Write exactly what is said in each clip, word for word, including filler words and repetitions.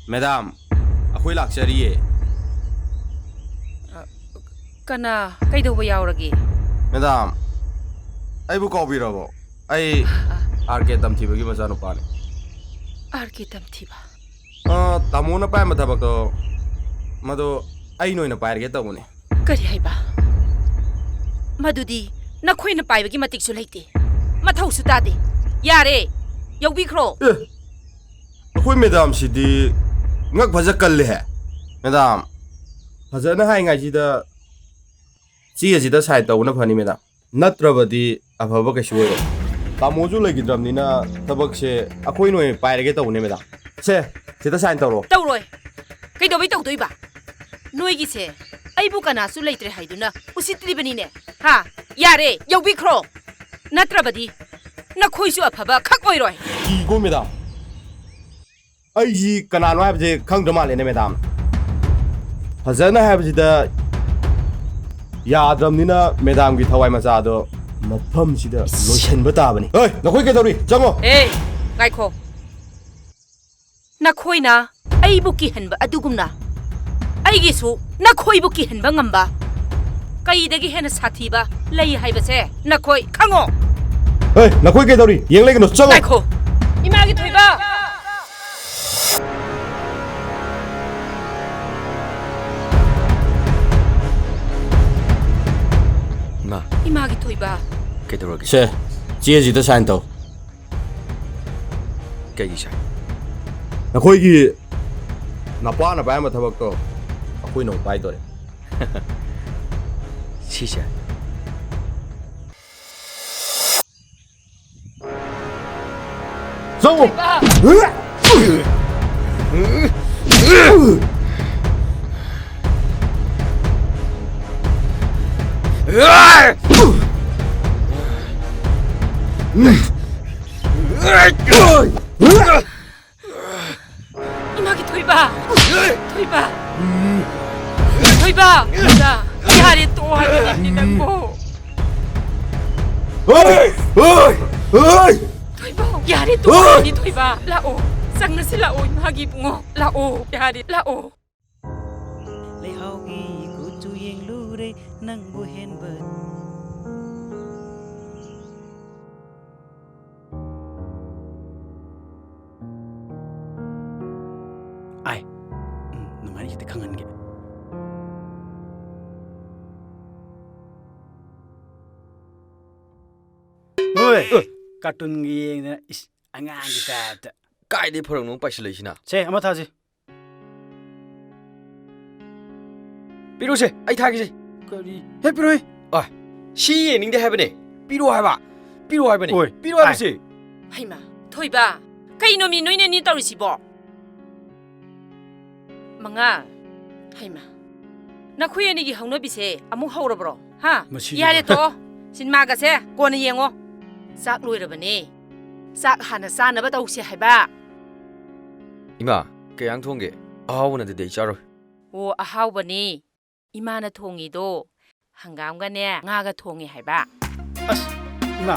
Madam, ꯑꯩꯈꯣꯏ ꯂꯥꯛꯆꯔꯤꯌꯦ꯫ ꯑ, ꯀꯅꯥ? ꯀꯩꯗꯧꯕ ꯌꯥꯎꯔꯒꯦ? ꯃꯦꯗꯥꯝ, ꯑꯩꯕꯨ ꯀꯥꯎꯕꯤꯔꯕꯣ? ꯑꯩ ꯑ꯫ ꯑꯥꯔ ꯀꯦ ꯇꯝꯊꯤꯕꯒꯤ ꯃꯆꯥꯅꯨꯄꯥꯅꯤ꯫ ꯑꯥꯔ ꯀꯦ ꯇꯝꯊꯤꯕ? ꯑ, ꯇꯥꯃꯣꯅ ꯄꯥꯏꯔꯝꯕ ꯊꯕꯛꯇꯣ, ꯃꯗꯨ ꯑꯩꯅ ꯑꯣꯏꯅ ꯄꯥꯏꯔꯒꯦ ꯇꯧꯕꯅꯤ꯫ ꯀꯔꯤ ꯍꯥꯏꯕ? ꯃꯗꯨꯗꯤ ꯅꯈꯣꯏꯅ ꯄꯥꯏꯕꯒꯤ ꯃꯇꯤꯛꯁꯨ ꯂꯩꯇꯦ, ꯃꯊꯧꯁꯨ ꯇꯥꯗꯦ꯫ ꯌꯥꯔꯦ, ꯌꯥꯎꯕꯤꯈ꯭ꯔꯣ꯫ ꯑꯦ, ꯑꯩꯈꯣꯏ ꯃꯦꯗꯥꯝꯁꯤꯗꯤ ꯉꯛ ꯐꯖ ꯀꯜꯂꯦꯍꯦ꯫ ꯃꯦꯗꯥꯝ, ꯐꯖꯅ ꯍꯥꯏꯉꯥꯏꯁꯤꯗ ꯆꯦ ꯑꯁꯤꯗ ꯁꯥꯏꯟ ꯇꯧꯕꯅ ꯐꯅꯤ ꯃꯦꯗꯥꯝ, ꯅꯠꯇ꯭ꯔꯕꯗꯤ ꯑꯐꯕ ꯀꯩꯁꯨ ꯑꯣꯏꯔꯣꯏ꯫ ꯇꯥꯃꯣꯁꯨ ꯂꯩꯈꯤꯗ꯭ꯔꯕꯅꯤꯅ ꯊꯕꯛꯁꯦ ꯑꯩꯈꯣꯏꯅ ꯑꯣꯏꯅ ꯄꯥꯏꯔꯒꯦ ꯇꯧꯕꯅꯦ ꯃꯦꯗꯥꯝ꯫ ꯁꯦ, ꯁꯤꯗ ꯁꯥꯏꯟ ꯇꯧꯔꯣ꯫ ꯇꯧꯔꯣꯏ꯫ ꯀꯩꯗꯧꯕꯩ ꯇꯧꯗꯣꯏꯕ? ꯅꯣꯏꯒꯤꯁꯦ ꯑꯩꯕꯨ ꯀꯅꯥꯁꯨ ꯂꯩꯇ꯭ꯔꯦ ꯍꯥꯏꯗꯨꯅ ꯎꯁꯤꯠꯇ꯭ꯔꯤꯕꯅꯤꯅꯦ꯫ ꯍꯥ? ꯌꯥꯔꯦ, ꯌꯥꯎꯕꯤꯈ꯭ꯔꯣ꯫ ꯅꯠꯇ꯭ꯔꯕꯗꯤ ꯅꯈꯣꯏꯁꯨ ꯑꯐꯕ ꯈꯛ ꯑꯣꯏꯔꯣꯏ꯫ ꯀꯤꯀꯣ ꯃꯦꯗꯥꯝ, ꯑꯩꯁꯤ ꯀꯅꯥꯅꯣ ꯍꯥꯏꯕꯁꯦ ꯈꯪꯗ꯭ꯔ ꯃꯥꯜꯂꯦꯅꯦ ꯃꯦꯗꯥꯝ꯫ ꯐꯖꯅ ꯍꯥꯏꯕꯁꯤꯗ ꯌꯥꯗ꯭ꯔꯕꯅꯤꯅ ꯃꯦꯗꯥꯝꯒꯤ ꯊꯋꯥꯏ ꯃꯆꯥꯗꯣ ꯃꯐꯝꯁꯤꯗ ꯂꯣꯏꯁꯤꯟꯕ ꯇꯥꯕꯅꯤ꯫ ꯍꯣꯏ, ꯅꯈꯣꯏ ꯀꯩꯗꯧꯔꯤ? ꯆꯪꯉꯣ꯫ ꯑꯦ, ꯉꯥꯏꯈꯣ꯫ ꯅꯈꯣꯏꯅ ꯑꯩꯕꯨ ꯀꯤꯍꯟꯕ ꯑꯗꯨꯒꯨꯝꯅ ꯑꯩꯒꯤꯁꯨ ꯅꯈꯣꯏꯕꯨ ꯀꯤꯍꯟꯕ ꯉꯝꯕ ꯀꯩꯗꯒꯤ ꯍꯦꯟꯅ ꯁꯥꯊꯤꯕ ꯂꯩ ꯍꯥꯏꯕꯁꯦ ꯅꯈꯣꯏ ꯈꯪꯉꯣ꯫ ꯍꯦ, ꯅꯈꯣꯏ ꯀꯩꯗꯧꯔꯤ? ꯌꯦꯡ ꯂꯩꯒꯅꯨ, ꯆꯠꯂꯣ꯫ ꯉꯥꯏꯈꯣ, ꯏꯃꯥꯒꯤ ꯊꯣꯏꯕ! ꯏꯃꯥ, ꯏꯃꯥꯒꯤ ꯊꯣꯏꯕ! ꯀꯩꯗꯧꯔꯒꯦ? ꯁꯦ, ꯆꯦꯁꯤꯗ ꯁꯥꯏꯟ ꯇꯧ꯫ ꯀꯩꯒꯤ ꯁꯥꯏꯟ? ꯅꯈꯣꯏꯒꯤ ꯅꯄꯥꯅ ꯄꯥꯏꯔꯝꯕ ꯊꯕꯛꯇꯣ ꯑꯩꯈꯣꯏꯅ ꯑꯃꯨꯛ ꯄꯥꯏꯗꯣꯔꯦ꯫ ꯁꯤꯁꯦ꯫ ꯆꯪꯉꯣ꯫ ꯊꯣꯏꯕ! ꯏꯃꯥꯒꯤ ꯊꯣꯏꯕ! ꯊꯣꯏꯕ! ꯊꯣꯏꯕ! ꯊꯣꯏꯕ! ꯌꯥꯔꯦ, ꯇꯣꯛꯑꯣ ꯍꯥꯏꯕꯅꯤ ꯅꯪꯕꯨ! ꯍꯣꯏ! ꯍꯣꯏ! ꯍꯣꯏ! ꯊꯣꯏꯕ! ꯌꯥꯔꯦ, ꯇꯣꯛꯑꯣ ꯍꯥꯏꯕꯅꯤ, ꯊꯣꯏꯕ! ꯂꯥꯛꯑꯣ! ꯆꯪꯉꯁꯤ ꯂꯥꯛꯑꯣ, ꯏꯃꯥꯒꯤ ꯏꯕꯨꯡꯉꯣ꯫ ꯂꯥꯛꯑꯣ, ꯌꯥꯔꯦ, ꯂꯥꯛꯑꯣ꯫ ꯂꯩꯍꯥꯎꯒꯤ ꯀꯨꯆꯨ ꯌꯦꯡꯂꯨꯔꯦ ꯅꯪꯕꯨ ꯍꯦꯟꯕ꯫ ꯑꯥꯏ꯫ ꯎꯝ, ꯅꯨꯡꯉꯥꯏꯅꯤ ꯈꯤꯇ ꯈꯪꯍꯟꯒꯦ꯫ ꯍꯣꯏ꯫ ꯑ꯫ ꯀꯥꯔꯇꯨꯟꯒ ꯌꯦꯡꯗꯅ, ꯏꯁ, ꯑꯉꯥꯡꯒꯤ ꯇꯥꯏꯞꯇ꯫ ꯀꯥꯏꯗꯩ ꯐꯔꯛꯅꯣ ꯄꯥꯏꯁꯤꯜꯂꯛꯏꯁꯤꯅ? ꯁꯦ, ꯑꯃ ꯊꯥꯁꯤ꯫ ꯄꯤꯔꯨꯁꯦ, ꯑꯩ ꯊꯥꯒꯦꯁꯦ꯫ ꯀꯔꯤ? ꯍꯦ, ꯄꯤꯔꯣꯏ꯫ ꯑ, ꯁꯤ ꯌꯦꯡꯅꯤꯡꯗꯦ ꯍꯥꯏꯕꯅꯦ꯫ ꯄꯤꯔꯣ ꯍꯥꯏꯕ꯫ ꯄꯤꯔꯣ ꯍꯥꯏꯕꯅꯦ꯫ ꯑꯣꯏ꯫ ꯄꯤꯔꯣ ꯍꯥꯏꯕꯁꯦ꯫ ꯍꯩꯃꯥ, ꯊꯣꯏꯕ, ꯀꯩꯅꯣꯃꯤ ꯅꯣꯏꯅ ꯑꯅꯤ ꯇꯧꯔꯤꯁꯤꯕꯣ? ꯃꯉꯥ, ꯍꯩꯃꯥ, ꯅꯈꯣꯏ ꯑꯅꯤꯒꯤ ꯍꯧꯅꯕꯤꯁꯦ ꯑꯃꯨꯛ ꯍꯧꯔꯕ꯭ꯔꯣ? ꯍꯥ? ꯃꯁꯤꯒꯤ ꯌꯥꯔꯦ, ꯇꯣꯛꯑꯣ꯫ ꯁꯤꯅꯦꯃꯥꯒꯁꯦ ꯀꯣꯟꯅ ꯌꯦꯡꯉꯣ꯫ ꯆꯥꯛ ꯂꯣꯏꯔꯕꯅꯦ꯫ ꯆꯥꯛ ꯍꯥꯟꯅ ꯆꯥꯅꯕ ꯇꯧꯁꯦ ꯍꯥꯏꯕ꯫ ꯏꯃꯥ, ꯀꯩ ꯏꯟꯖꯥꯡ ꯊꯣꯡꯒꯦ? ꯑꯍꯥꯎꯕ ꯅꯠꯇꯗꯤ ꯑꯩ ꯆꯥꯔꯣꯏ꯫ ꯑꯣ, ꯑꯍꯥꯎꯕꯅꯤ꯫ ꯏꯃꯥꯅ ꯊꯣꯡꯉꯤꯗꯣ ꯍꯪꯒꯥꯝꯒꯅꯦ, ꯉꯥꯒ ꯊꯣꯡꯉꯦ ꯍꯥꯏꯕ꯫ ꯑꯁ, ꯏꯃꯥ,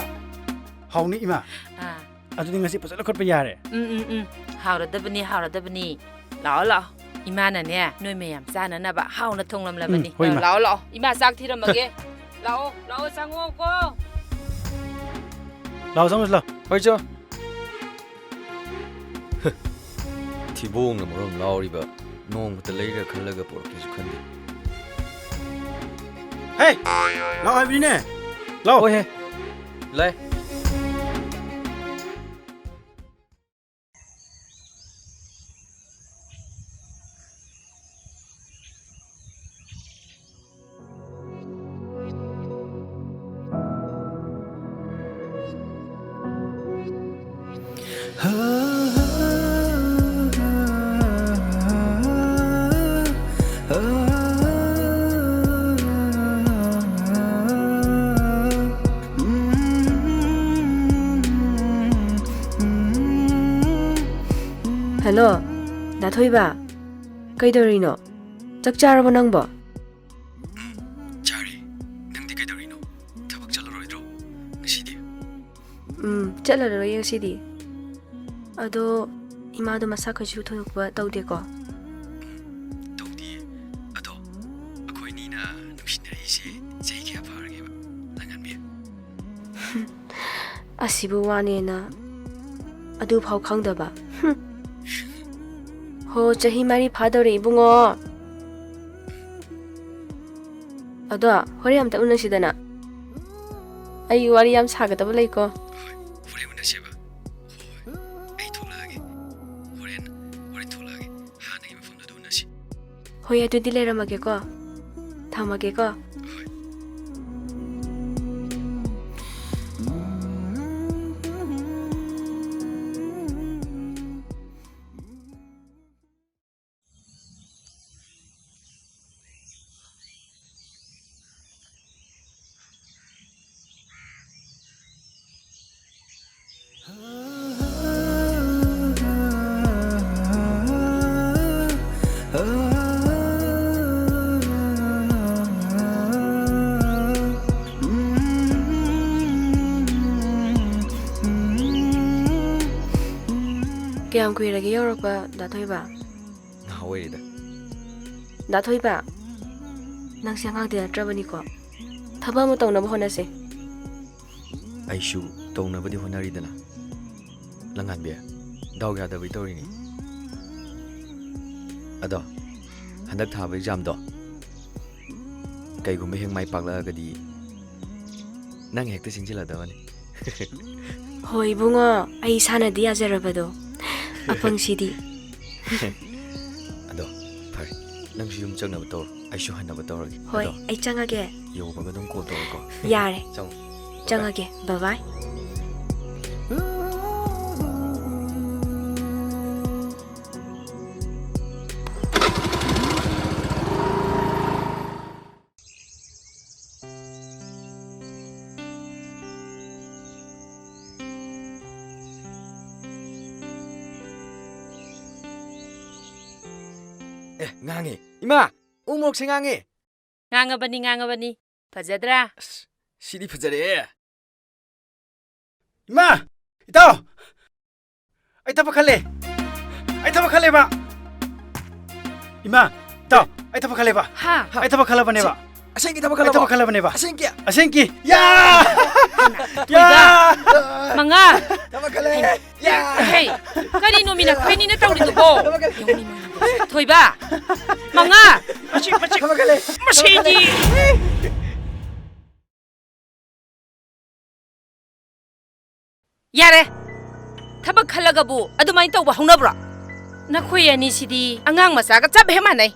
ꯍꯥꯎꯅꯤ, ꯏꯃꯥ꯫ ꯑꯥ꯫ ꯑꯗꯨꯗꯤ ꯉꯁꯤ ꯐꯖꯅ ꯈꯣꯠꯄ ꯌꯥꯔꯦ꯫ ꯎꯝ, ꯎꯝ, ꯎꯝ꯫ ꯍꯥꯎꯔꯗꯕꯅꯤ, ꯍꯥꯎꯔꯗꯕꯅꯤ꯫ ꯂꯥꯛꯑꯣ, ꯂꯥꯛꯑꯣ꯫ ꯏꯃꯥꯅꯅꯦ, ꯅꯣꯏ ꯃꯌꯥꯝ ꯆꯥꯅꯅꯕ ꯍꯥꯎꯅ ꯊꯣꯡꯂꯝꯂꯕꯅꯤ꯫ ꯎꯝ, ꯍꯣꯏ, ꯑꯥ, ꯏꯃꯥ꯫ ꯂꯥꯛꯑꯣ, ꯂꯥꯛꯑꯣ꯫ ꯏꯃꯥ ꯆꯥꯛ ꯊꯤꯔꯝꯃꯒꯦ꯫ ꯂꯥꯛꯑꯣ, ꯂꯥꯛꯑꯣ, ꯆꯪꯉꯛꯑꯣꯀꯣ꯫ ꯂꯥꯛꯑꯣ, ꯆꯪꯉꯣ, ꯂꯥꯛꯑꯣ꯫ ꯍꯣꯏ, ꯆꯣ꯫ ꯊꯤꯕꯣꯡꯅ ꯃꯔꯣꯝ ꯂꯥꯎꯔꯤꯕ, ꯅꯣꯡꯃꯇ ꯂꯩꯔ ꯈꯜꯂꯒ ꯄꯨꯔꯛꯀꯦꯁꯨ ꯈꯟꯗꯦ꯫ ꯍꯦ! ꯂꯥꯛꯑꯣ ꯍꯥꯏꯕꯅꯤꯅꯦ! ꯂꯥꯛꯑꯣ! ꯍꯣꯏꯍꯦ꯫ ꯂꯥꯛꯑꯦ꯫ ꯍꯜꯂꯣ, ꯗꯥ ꯊꯣꯏꯕ꯫ ꯀꯩꯗꯧꯔꯤꯅꯣ? ꯆꯥꯛ ꯆꯥꯔꯕꯣ ꯅꯪꯕꯣ? ꯎꯝ, ꯆꯥꯔꯦ꯫ ꯅꯪꯗꯤ ꯀꯩꯗꯧꯔꯤꯅꯣ? ꯊꯕꯛ ꯆꯠꯂꯔꯣꯏꯗ꯭ꯔꯣ ꯉꯁꯤꯗꯤ? ꯎꯝ, ꯆꯠꯂꯔꯣꯏꯌꯦ ꯉꯁꯤꯗꯤ꯫ ꯑꯗꯣ ꯏꯃꯥꯗꯣ ꯃꯁꯥ ꯀꯩꯁꯨ ꯊꯣꯏꯗꯣꯛꯄ ꯇꯧꯗꯦꯀꯣ? ꯇꯧꯗꯤꯌꯦ꯫ ꯑꯗꯣ ꯑꯩꯈꯣꯏꯅꯤꯅ ꯅꯨꯡꯁꯤꯅꯔꯛꯏꯁꯦ ꯆꯍꯤ ꯀꯌꯥ ꯐꯥꯔꯒꯦꯕ, ꯂꯪꯉꯥꯟꯕꯤ? ꯑꯁꯤꯕꯨ ꯋꯥꯅꯦꯅ ꯑꯗꯨꯐꯥꯎ ꯈꯪꯗꯕ? ꯍꯨꯝ꯫ ꯍꯣ, ꯆꯍꯤ ꯃꯔꯤ ꯐꯥꯗꯧꯔꯦ, ꯏꯕꯨꯡꯉꯣ꯫ ꯑꯗꯣ ꯍꯣꯔꯦꯟ ꯑꯝꯇ ꯎꯅꯁꯤꯗꯅ꯫ ꯑꯩ ꯋꯥꯔꯤ ꯌꯥꯝ ꯁꯥꯒꯗꯕ ꯂꯩꯀꯣ꯫ ꯍꯣꯏ, ꯍꯣꯔꯦꯟ ꯎꯅꯁꯦꯕ꯫ ꯍꯣꯏ, ꯍꯣꯏ, ꯑꯩ ꯊꯣꯛꯂꯛꯑꯒꯦ꯫ ꯍꯣꯔꯦꯟ, ꯍꯣꯔꯦꯟ ꯊꯣꯛꯂꯛꯑꯒꯦ꯫ ꯍꯥꯟꯅꯒꯤ ꯃꯐꯝꯗꯨꯗ ꯎꯅꯁꯤ꯫ ꯍꯣꯏ, ꯑꯗꯨꯗꯤ ꯂꯩꯔꯝꯃꯒꯦꯀꯣ꯫ ꯊꯝꯃꯒꯦꯀꯣ꯫ ꯍꯣꯏ꯫ ꯀꯌꯥꯝ ꯀꯨꯏꯔꯒꯦ ꯌꯧꯔꯛꯄ, ꯗꯥ ꯊꯣꯏꯕ? ꯉꯍꯥꯛ ꯑꯣꯏꯔꯤꯗ꯫ ꯗꯥ ꯊꯣꯏꯕ, ꯅꯪꯁꯦ ꯑꯉꯥꯡꯗꯤ ꯅꯠꯇ꯭ꯔꯕꯅꯤꯀꯣ꯫ ꯊꯕꯛ ꯑꯃ ꯇꯧꯅꯕ ꯍꯣꯠꯅꯁꯦ꯫ ꯑꯩꯁꯨ ꯇꯧꯅꯕꯗꯤ ꯍꯣꯠꯅꯔꯤꯗꯅ꯫ ꯂꯪꯉꯥꯟꯕꯤ, ꯗꯥꯎ ꯌꯥꯗꯕꯩ ꯇꯧꯔꯤꯅꯤ꯫ ꯑꯗꯣ, ꯍꯟꯗꯛ ꯊꯥꯕ ꯑꯦꯛꯖꯥꯝꯗꯣ ꯀꯩꯒꯨꯝꯕ ꯍꯦꯛ ꯃꯥꯏ ꯄꯥꯛꯂꯛꯑꯒꯗꯤ ꯅꯪ ꯍꯦꯛꯇ ꯆꯦꯟꯁꯤꯜꯂꯗꯕꯅꯤ꯫ ꯍꯣꯏ ꯏꯕꯨꯡꯉꯣ, ꯑꯩ ꯏꯁꯥꯅꯗꯤ ꯌꯥꯖꯔꯕꯗꯣ꯫ ꯑꯄꯪꯁꯤꯗꯤ꯫ ꯑꯗꯣ ꯐꯔꯦ, ꯅꯪꯁꯨ ꯌꯨꯝ ꯆꯪꯅꯕ ꯇꯧꯔꯣ, ꯑꯩꯁꯨ ꯍꯟꯅꯕ ꯇꯧꯔꯒꯦ꯫ ꯍꯣꯏ, ꯑꯗꯣ ꯑꯩ ꯆꯪꯉꯒꯦ꯫ ꯌꯧꯕꯒ ꯑꯗꯨꯝ ꯀꯣꯜ ꯇꯧꯔꯛꯑꯣꯀꯣ꯫ ꯌꯥꯔꯦ꯫ ꯆꯪꯉꯣ꯫ ꯆꯪꯉꯒꯦ꯫ ꯕꯥꯏ ꯕꯥꯏ꯫ ꯑꯦ, ꯉꯥꯡꯉꯦ꯫ ꯏꯃꯥ! ꯎ ꯃꯣꯔꯣꯛꯁꯦ ꯉꯥꯡꯉꯦ꯫ ꯉꯥꯡꯉꯕꯅꯤ, ꯉꯥꯡꯉꯕꯅꯤ꯫ ꯐꯖꯗ꯭ꯔꯥ? ꯑꯁ, ꯁꯤꯗꯤ ꯐꯖꯔꯦꯍꯦ꯫ ꯏꯃꯥ! ꯏꯇꯥꯎ! ꯑꯩ ꯊꯕꯛ ꯈꯜꯂꯦ꯫ ꯊꯕꯛ ꯈꯜꯂꯦꯕ꯫ ꯏꯃꯥ, ꯇꯥꯎ, ꯑꯩ ꯊꯕꯛ ꯈꯜꯂꯦꯕ꯫ ꯍꯥ? ꯑꯩ ꯊꯕꯛ ꯈꯜꯂꯕꯅꯦꯕ꯫ ꯑꯁꯦꯡꯀꯤ ꯊꯕꯛ ꯑꯩ ꯈꯜꯂꯕꯣ? ꯊꯕꯛ ꯈꯜꯂꯕꯅꯦꯕ꯫ ꯑꯁꯦꯡꯀꯤ? ꯑꯁꯦꯡꯀꯤ꯫ ꯌꯥ! ꯊꯣꯏꯕ! ꯌꯥ! ꯃꯉꯥ! ꯊꯕꯛ ꯈꯜꯂꯦ꯫ ꯌꯥ! ꯍꯦ, ꯀꯔꯤꯅꯣ ꯃꯤ ꯅꯈꯣꯏꯅꯤꯅ ꯇꯧꯔꯤꯗꯨꯕꯣ? ꯊꯕꯛ ꯈꯜꯂꯦ꯫ ꯌꯦꯡꯉꯨꯅꯦ, ꯌꯦꯡꯉꯨꯅꯦ꯫ ꯊꯣꯏꯕ! ꯃꯉꯥ! ꯃꯁꯤ, ꯃꯁꯤ, ꯊꯕꯛ ꯈꯜꯂꯦ꯫ ꯃꯁꯤꯗꯤ! ꯌꯥꯔꯦ! ꯊꯕꯛ ꯈꯜꯂꯒꯕꯨ ꯑꯗꯨꯃꯥꯏꯅ ꯇꯧꯕ ꯍꯧꯅꯕ꯭ꯔꯣ? ꯅꯈꯣꯏ ꯑꯅꯤꯁꯤꯗꯤ ꯑꯉꯥꯡ ꯃꯆꯥꯒ ꯆꯞ ꯍꯦꯛ ꯃꯥꯟꯅꯩ꯫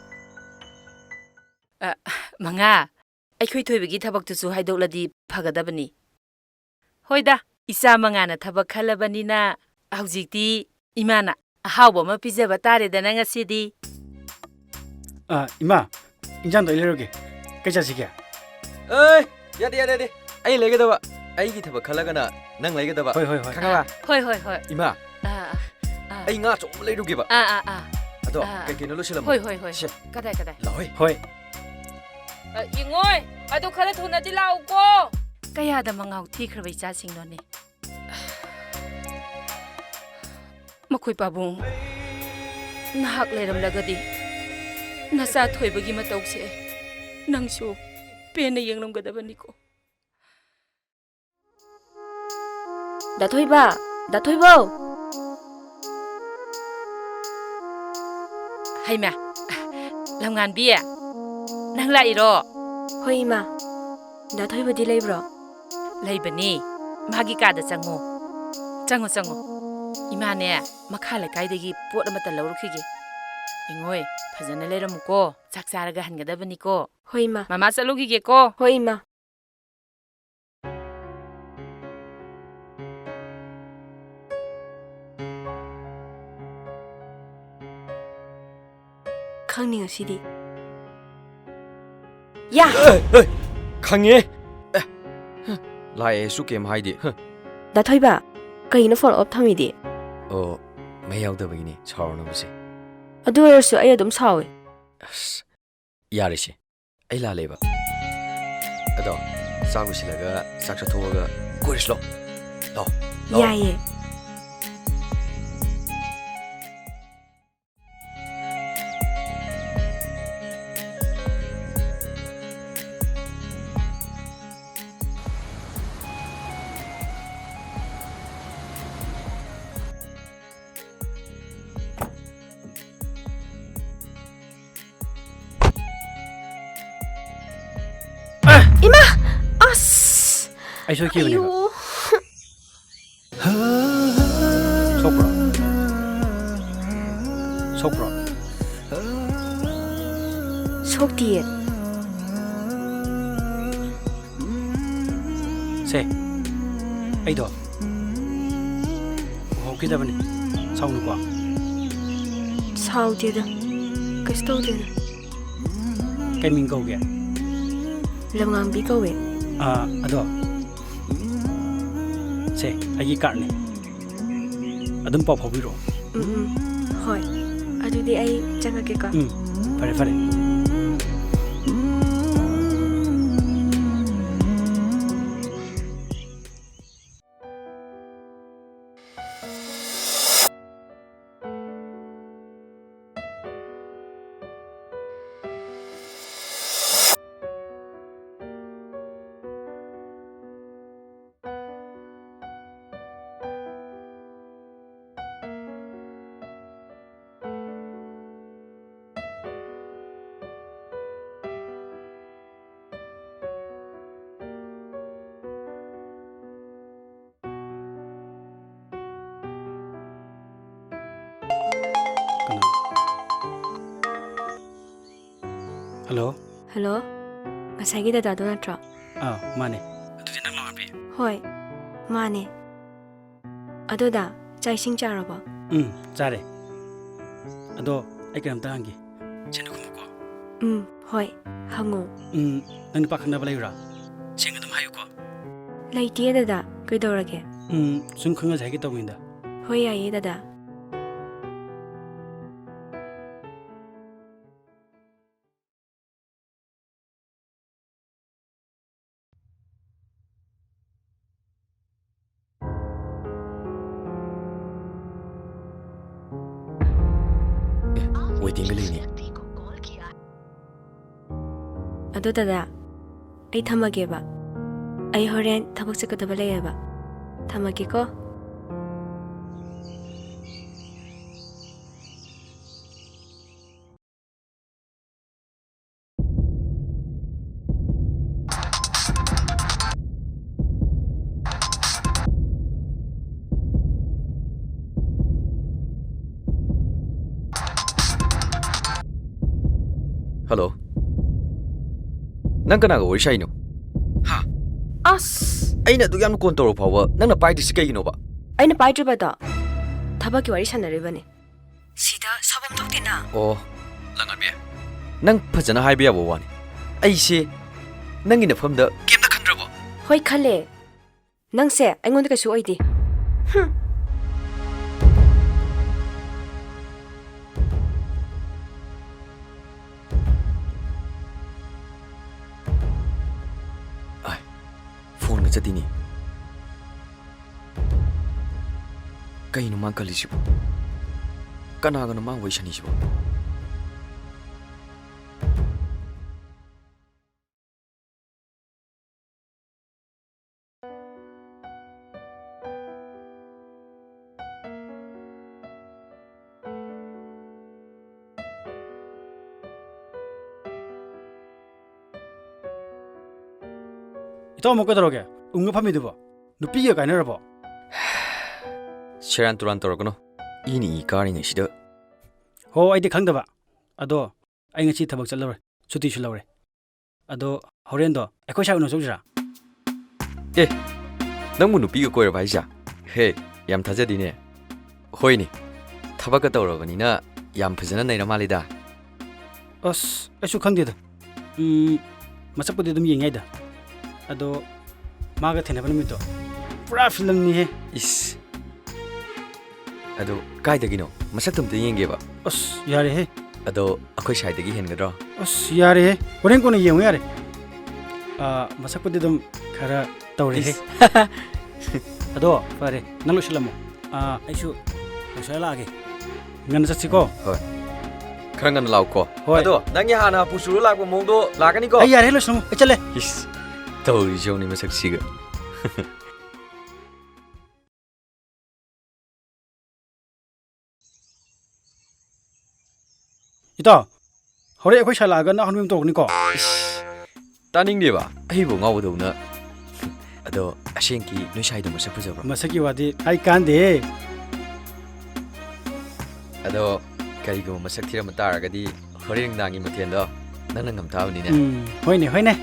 ꯑ, ꯃꯉꯥ, ꯑꯩꯈꯣꯏ ꯊꯣꯏꯕꯒꯤ ꯊꯕꯛꯇꯨꯁꯨ ꯍꯥꯏꯗꯣꯛꯂꯗꯤ ꯐꯒꯗꯕꯅꯤ꯫ ꯍꯣꯏꯗ, ꯏꯆꯥ ꯃꯉꯥꯅ ꯊꯕꯛ ꯈꯜꯂꯕꯅꯤꯅ ꯍꯧꯖꯤꯛꯇꯤ ꯏꯃꯥꯅ ꯑꯍꯥꯎꯕ ꯑꯃ ꯄꯤꯖꯕ ꯇꯥꯔꯦꯗꯅ ꯉꯁꯤꯗꯤ꯫ ꯑ, ꯏꯃꯥ, ꯏꯟꯖꯥꯡꯗꯣ ꯑꯩ ꯂꯩꯔꯨꯒꯦ꯫ ꯀꯩ ꯆꯥꯁꯤꯒꯦ? ꯑꯦ, ꯌꯥꯗꯦ, ꯌꯥꯗꯦ, ꯌꯥꯗꯦ꯫ ꯑꯩ ꯂꯩꯒꯗꯕ꯫ ꯑꯩꯒꯤ ꯊꯕꯛ ꯈꯜꯂꯒꯅ ꯅꯪ ꯂꯩꯒꯗꯕ꯫ ꯍꯣꯏ, ꯍꯣꯏ, ꯍꯣꯏ꯫ ꯈꯪꯉꯕ? ꯍꯣꯏ, ꯍꯣꯏ, ꯍꯣꯏ꯫ ꯏꯃꯥ, ꯑꯥ, ꯑꯥ, ꯑꯥ꯫ ꯑꯩ ꯉꯥ ꯑꯆꯧꯕ ꯑꯃ ꯂꯩꯔꯨꯒꯦꯕ꯫ ꯑꯥ, ꯑꯥ, ꯑꯥ꯫ ꯑꯗꯣ, ꯑꯥ, ꯑꯥ꯫ ꯀꯩ ꯀꯩꯅꯣ ꯂꯣꯏꯁꯤꯜꯂꯝꯃꯣ꯫ ꯍꯣꯏ, ꯍꯣꯏ, ꯍꯣꯏ꯫ ꯁꯦ꯫ ꯀꯗꯥꯏ, ꯀꯗꯥꯏ? ꯂꯥꯛꯑꯣꯍꯦ꯫ ꯍꯣꯏ꯫ ꯑ, ꯌꯦꯡꯉꯣꯏ, ꯑꯗꯨ ꯈꯔ ꯊꯨꯅꯗꯤ ꯂꯥꯛꯎꯀꯣ꯫ ꯀꯌꯥꯗ ꯃꯉꯥꯎ ꯊꯤꯈ꯭ꯔꯕ ꯏꯆꯥꯁꯤꯡꯅꯣꯅꯦ꯫ ꯃꯈꯣꯏ ꯄꯥꯕꯨꯡ, ꯅꯍꯥꯛ ꯂꯩꯔꯝꯂꯒꯗꯤ ꯅꯆꯥ ꯊꯣꯏꯕꯒꯤ ꯃꯇꯧꯁꯦ ꯅꯪꯁꯨ ꯄꯦꯟꯅ ꯌꯦꯡꯂꯝꯒꯗꯕꯅꯤꯀꯣ꯫ ꯗꯥ ꯊꯣꯏꯕ, ꯗꯥ ꯊꯣꯏꯕꯧ! ꯍꯩꯃꯥ, ꯂꯝꯉꯥꯟꯕꯤ, ꯅꯪ ꯂꯥꯛꯏꯔꯣ? ꯍꯣꯏ, ꯏꯃꯥ꯫ ꯗꯥ ꯊꯣꯏꯕꯗꯤ ꯂꯩꯕ꯭ꯔꯣ? ꯂꯩꯕꯅꯤ, ꯃꯥꯒꯤ ꯀꯥꯗ ꯆꯪꯉꯣ꯫ ꯆꯪꯉꯣ, ꯆꯪꯉꯣ꯫ ꯏꯃꯥꯅꯦ, ꯃꯈꯥ ꯂꯩꯀꯥꯏꯗꯒꯤ ꯄꯣꯠ ꯑꯃꯇ ꯂꯧꯔꯨꯈꯤꯒꯦ꯫ ꯏꯉꯣꯏ, ꯐꯖꯅ ꯂꯩꯔꯝꯃꯨꯀꯣ, ꯆꯥꯛ ꯆꯥꯔꯒ ꯍꯟꯒꯗꯕꯅꯤꯀꯣ꯫ ꯍꯣꯏ, ꯏꯃꯥ꯫ ꯃꯃꯥ ꯆꯠꯂꯨꯈꯤꯒꯦꯀꯣ꯫ ꯍꯣꯏ, ꯏꯃꯥ꯫ ꯈꯪꯅꯤ ꯉꯁꯤꯗꯤ꯫ ꯌꯥ! ꯑꯦ, ꯑꯦ, ꯈꯪꯉꯦ꯫ ꯑꯦ, ꯍ, ꯂꯥꯛꯑꯦꯁꯨ ꯀꯩꯝ ꯍꯥꯏꯗꯦ꯫ ꯍ꯫ ꯗꯥ ꯊꯣꯏꯕ, ꯀꯩꯅꯣ phone off ꯊꯝꯃꯤꯗꯤ? ꯑꯣ, ꯃꯩ ꯌꯥꯎꯗꯕꯒꯤꯅꯤ, ꯁꯥꯎꯔꯅꯨ ꯁꯦ꯫ ꯑꯗꯨ ꯑꯣꯏꯔꯁꯨ ꯑꯩ ꯑꯗꯨꯝ ꯁꯥꯎꯋꯦ꯫ ꯑꯁ, ꯌꯥꯔꯦꯁꯦ, ꯑꯩ ꯂꯥꯜꯂꯦꯕ꯫ ꯑꯗꯣ, ꯆꯥꯛ ꯂꯣꯏꯁꯤꯜꯂꯒ, ꯆꯥꯛ ꯆꯥꯊꯣꯛꯑꯒ ꯀꯣꯏꯔꯨꯁꯤ ꯂꯥꯎ꯫ ꯂꯥꯎ, ꯂꯥꯎ꯫ ꯌꯥꯏꯌꯦ꯫ ꯑꯩ ꯁꯣꯏꯈꯤꯕꯅꯦꯕ꯫ ꯑꯌꯣ꯫ ꯁꯣꯛꯄ꯭ꯔꯣ? ꯁꯣꯛꯄ꯭ꯔꯣ? ꯁꯣꯛꯇꯤꯌꯦ꯫ ꯁꯦ, ꯑꯩꯗꯣ ꯎꯍꯧꯈꯤꯗꯕꯅꯤ꯫ ꯁꯥꯎꯅꯨꯀꯣ꯫ ꯁꯥꯎꯗꯦꯗ꯫ ꯀꯩꯁꯨ ꯇꯧꯗꯦꯗ꯫ ꯀꯩ ꯃꯤꯡ ꯀꯧꯒꯦ? ꯂꯝꯉꯥꯡꯕꯤ ꯀꯧꯋꯦ꯫ ꯑꯥ, ꯑꯗꯣ, ꯁꯦ, ꯑꯩꯒꯤ ꯀꯥꯔꯠꯅꯦ꯫ ꯑꯗꯨꯝ ꯄꯥꯎ ꯐꯥꯎꯕꯤꯔꯛꯑꯣ꯫ ꯎꯝ, ꯎꯝ꯫ ꯍꯣꯏ꯫ ꯑꯗꯨꯗꯤ ꯑꯩ ꯆꯪꯉꯒꯦꯀꯣ꯫ ꯎꯝ, ꯐꯔꯦ, ꯐꯔꯦ꯫ ꯀꯅꯥ? ꯍꯜꯂꯣ꯫ ꯍꯜꯂꯣ꯫ ꯉꯁꯥꯏꯒꯤ ꯗꯗꯥꯗꯣ ꯅꯠꯇ꯭ꯔꯣ? ꯑꯥ, ꯃꯥꯅꯦ꯫ ꯑꯗꯨꯗꯤ ꯅꯪ ꯂꯥꯛꯑꯝꯃꯤ? ꯍꯣꯏ, ꯃꯥꯅꯦ꯫ ꯑꯗꯣ ꯗꯥ, ꯆꯥꯛ ꯏꯁꯤꯡ ꯆꯥꯔꯕꯣ? ꯎꯝ, ꯆꯥꯔꯦ꯫ ꯑꯗꯣ ꯑꯩ ꯀꯩꯅꯣꯝꯇ ꯍꯪꯒꯦ꯫ ꯁꯦꯟꯗꯣ ꯈꯨꯝꯃꯨꯀꯣ꯫ ꯎꯝ, ꯍꯣꯏ, ꯍꯪꯉꯣ꯫ ꯎꯝ, ꯅꯪ ꯅꯨꯄꯥ ꯈꯪꯅꯕ ꯂꯩꯕ꯭ꯔꯥ? ꯁꯦꯡꯅ ꯑꯗꯨꯝ ꯍꯥꯏꯌꯨꯀꯣ꯫ ꯂꯩꯇꯤꯌꯦ ꯗꯗꯥ, ꯀꯩꯗꯧꯔꯒꯦ? ꯎꯝ, ꯁꯨꯝ ꯈꯪꯅꯁꯦ ꯍꯥꯏꯒꯦ ꯇꯧꯕꯅꯤꯗ꯫ ꯍꯣꯏ, ꯌꯥꯏꯌꯦ ꯗꯗꯥ꯫ ꯑꯦ, ꯋꯦꯇꯤꯡꯒ ꯂꯩꯅꯦ꯫ ꯑꯗꯣ ꯗꯗꯥ, ꯑꯩ ꯊꯝꯃꯒꯦꯕ꯫ ꯑꯩ ꯍꯣꯔꯦꯟ ꯊꯕꯛ ꯆꯠꯀꯗꯕ ꯂꯩꯌꯦꯕ꯫ ꯊꯝꯃꯒꯦꯀꯣ꯫ ꯍꯜꯂꯣ꯫ ꯅꯪ ꯀꯅꯥꯒ ꯋꯥꯔꯤ ꯁꯥꯏꯅꯣ? ꯍꯥ? ꯑꯁ! ꯑꯩꯅ ꯑꯗꯨꯛ ꯌꯥꯝꯅ ꯀꯣꯟ ꯇꯧꯔ ꯐꯥꯎꯕ ꯅꯪꯅ ꯄꯥꯏꯗ꯭ꯔꯤꯁꯤ ꯀꯩꯒꯤꯅꯣꯕ? ꯑꯩꯅ ꯄꯥꯏꯗ꯭ꯔꯤꯕꯗꯣ ꯊꯕꯛꯀꯤ ꯋꯥꯔꯤ ꯁꯥꯟꯅꯔꯤꯕꯅꯤ꯫ ꯁꯤꯗ ꯁꯥꯎꯐꯝ ꯊꯣꯛꯇꯦꯅ꯫ ꯑꯣ, ꯂꯪꯉꯥꯟꯕꯤ, ꯅꯪ ꯐꯖꯅ ꯍꯥꯏꯕ ꯌꯥꯕ ꯋꯥꯅꯤ꯫ ꯑꯩꯁꯦ ꯅꯪꯒꯤ ꯅꯐꯝꯗ ꯀꯩꯝꯇ ꯈꯟꯗ꯭ꯔꯕꯣ? ꯍꯣꯏ, ꯈꯜꯂꯦ꯫ ꯅꯪꯁꯦ ꯑꯩꯉꯣꯟꯗ ꯀꯩꯁꯨ ꯑꯣꯏꯗꯦ꯫ ꯍꯨꯝ꯫ ꯑꯥꯏ, ꯐꯣꯟꯒ ꯆꯠꯇꯦꯅꯦ꯫ ꯀꯩꯅꯣ ꯃꯥ ꯈꯜꯂꯤꯁꯤꯕꯣ? ꯀꯅꯥꯒꯅꯣ ꯃꯥ ꯋꯥꯔꯤ ꯁꯥꯟꯅꯩꯁꯤꯕꯣ? ꯏꯇꯥꯎ, ꯑꯃꯨꯛ ꯀꯩꯗꯧꯔꯒꯦ? ꯎꯪꯉ ꯐꯝꯃꯤꯗꯨꯕꯣ? ꯅꯨꯄꯤꯒ ꯀꯥꯏꯅꯔꯕꯣ? ꯁꯦꯔꯥꯟ ꯇꯨꯔꯥꯟ ꯇꯧꯔꯛꯀꯅꯨ꯫ ꯏꯅ ꯏ ꯀꯥꯔꯤꯉꯩꯁꯤꯗ꯫ ꯍꯣ, ꯑꯩꯗꯤ ꯈꯪꯗꯕ꯫ ꯑꯗꯣ ꯑꯩ ꯉꯁꯤ ꯊꯕꯛ ꯆꯠꯂꯔꯣꯏ, ꯁꯨꯇꯤꯁꯨ ꯂꯧꯔꯦ꯫ ꯑꯗꯣ ꯍꯣꯔꯦꯟꯗꯣ ꯑꯩꯈꯣꯏ ꯁꯥꯏ ꯎꯅ ꯆꯧꯁꯤꯔꯥ? ꯑꯦ, ꯅꯪꯕꯨ ꯅꯨꯄꯤꯒ ꯀꯣꯏꯔꯕ ꯍꯥꯏꯁꯦ? ꯍꯦ, ꯌꯥꯝ ꯊꯥꯖꯗꯦꯅꯦ꯫ ꯍꯣꯏꯅꯦ, ꯊꯕꯛꯀ ꯇꯧꯔꯕꯅꯤꯅ ꯌꯥꯝ ꯐꯖꯅ ꯅꯩꯔ ꯃꯥꯜꯂꯤꯗ꯫ ꯑꯁ, ꯑꯩꯁꯨ ꯈꯪꯗꯦꯗ꯫ ꯎꯝ, ꯃꯁꯛꯄꯨꯗꯤ ꯑꯗꯨꯝ ꯌꯦꯡ ꯌꯥꯏꯗ꯫ ꯑꯗꯣ ꯃꯥꯒ ꯊꯦꯡꯅꯕ ꯅꯨꯃꯤꯠꯇꯣ ꯄꯨꯔꯥ ꯐꯤꯂꯝꯅꯤꯍꯦ꯫ ꯏꯁ꯫ ꯑꯗꯣ ꯀꯥꯏꯗꯒꯤꯅꯣ? ꯃꯁꯛꯇꯣ ꯑꯝꯇ ꯌꯦꯡꯒꯦꯕ꯫ ꯑꯁ, ꯌꯥꯔꯦꯍꯦ꯫ ꯑꯗꯣ ꯑꯩꯈꯣꯏ ꯁꯥꯏꯗꯒꯤ ꯍꯦꯟꯒꯗ꯭ꯔꯣ? ꯑꯁ, ꯌꯥꯔꯦꯍꯦ꯫ ꯍꯣꯔꯦꯟ ꯀꯣꯟꯅ ꯌꯦꯡꯉꯨ ꯌꯥꯔꯦ꯫ ꯑꯥ, ꯃꯁꯛꯄꯨꯗꯤ ꯑꯗꯨꯝ ꯈꯔ ꯇꯧꯔꯦꯍꯦ꯫ ꯏꯁ꯫ ꯑꯗꯣ ꯐꯔꯦ, ꯅꯪ ꯂꯣꯏꯁꯤꯜꯂꯝꯃꯣ꯫ ꯑꯥ, ꯑꯩꯁꯨ ꯂꯣꯏꯁꯤꯜꯂ ꯂꯥꯛꯑꯒꯦ꯫ ꯉꯟꯅ ꯆꯠꯁꯤꯀꯣ꯫ ꯍꯣꯏ꯫ ꯈꯔ ꯉꯟꯅ ꯂꯥꯛꯎꯀꯣ꯫ ꯍꯣꯏ꯫ ꯑꯗꯣ ꯅꯪꯒꯤ ꯍꯥꯟꯅ ꯍꯥꯄꯨ ꯆꯨꯔ ꯂꯥꯛꯄ ꯃꯑꯣꯡꯗꯣ ꯂꯥꯛꯀꯅꯤꯀꯣ꯫ ꯑꯩ ꯌꯥꯔꯦ, ꯂꯣꯏꯁꯤꯜꯂꯝꯃꯣ꯫ ꯑꯩ ꯆꯠꯂꯦ꯫ ꯏꯁ, ꯇꯧꯔꯤꯁꯦ ꯌꯦꯡꯉꯨꯅꯦ ꯃꯁꯛꯁꯤꯒ꯫ ꯏꯇꯥꯎ, ꯍꯣꯔꯦꯟ ꯑꯩꯈꯣꯏ ꯁꯥꯏ ꯂꯥꯛꯑꯒ ꯅꯪ ꯍꯅꯨꯕꯤ ꯑꯃ ꯇꯧꯔꯛꯀꯅꯤꯀꯣ? ꯏꯁ, ꯇꯥꯅꯤꯡꯗꯦꯕ, ꯑꯩꯕꯨ ꯉꯥꯎꯕꯗꯧꯅ꯫ ꯑꯗꯣ ꯑꯁꯦꯡꯀꯤ ꯅꯣꯏ ꯁꯥꯏꯗꯣ ꯃꯁꯛ ꯐꯖꯕ꯭ꯔꯣ? ꯃꯁꯛꯀꯤ ꯋꯥꯗꯤ ꯍꯥꯏ ꯀꯥꯟꯗꯦ꯫ ꯑꯗꯣ ꯀꯔꯤꯒꯨꯝꯕ ꯃꯁꯛ ꯊꯤꯔꯝꯕ ꯇꯥꯔꯒꯗꯤ ꯍꯣꯔꯦꯟ ꯅꯨꯡꯗꯥꯡꯒꯤ ꯃꯊꯦꯜꯗꯣ ꯅꯪꯅ ꯉꯝ ꯇꯥꯕꯅꯤꯅꯦ꯫ ꯎꯝ, ꯍꯣꯏꯅꯦ, ꯍꯣꯏꯅꯦ꯫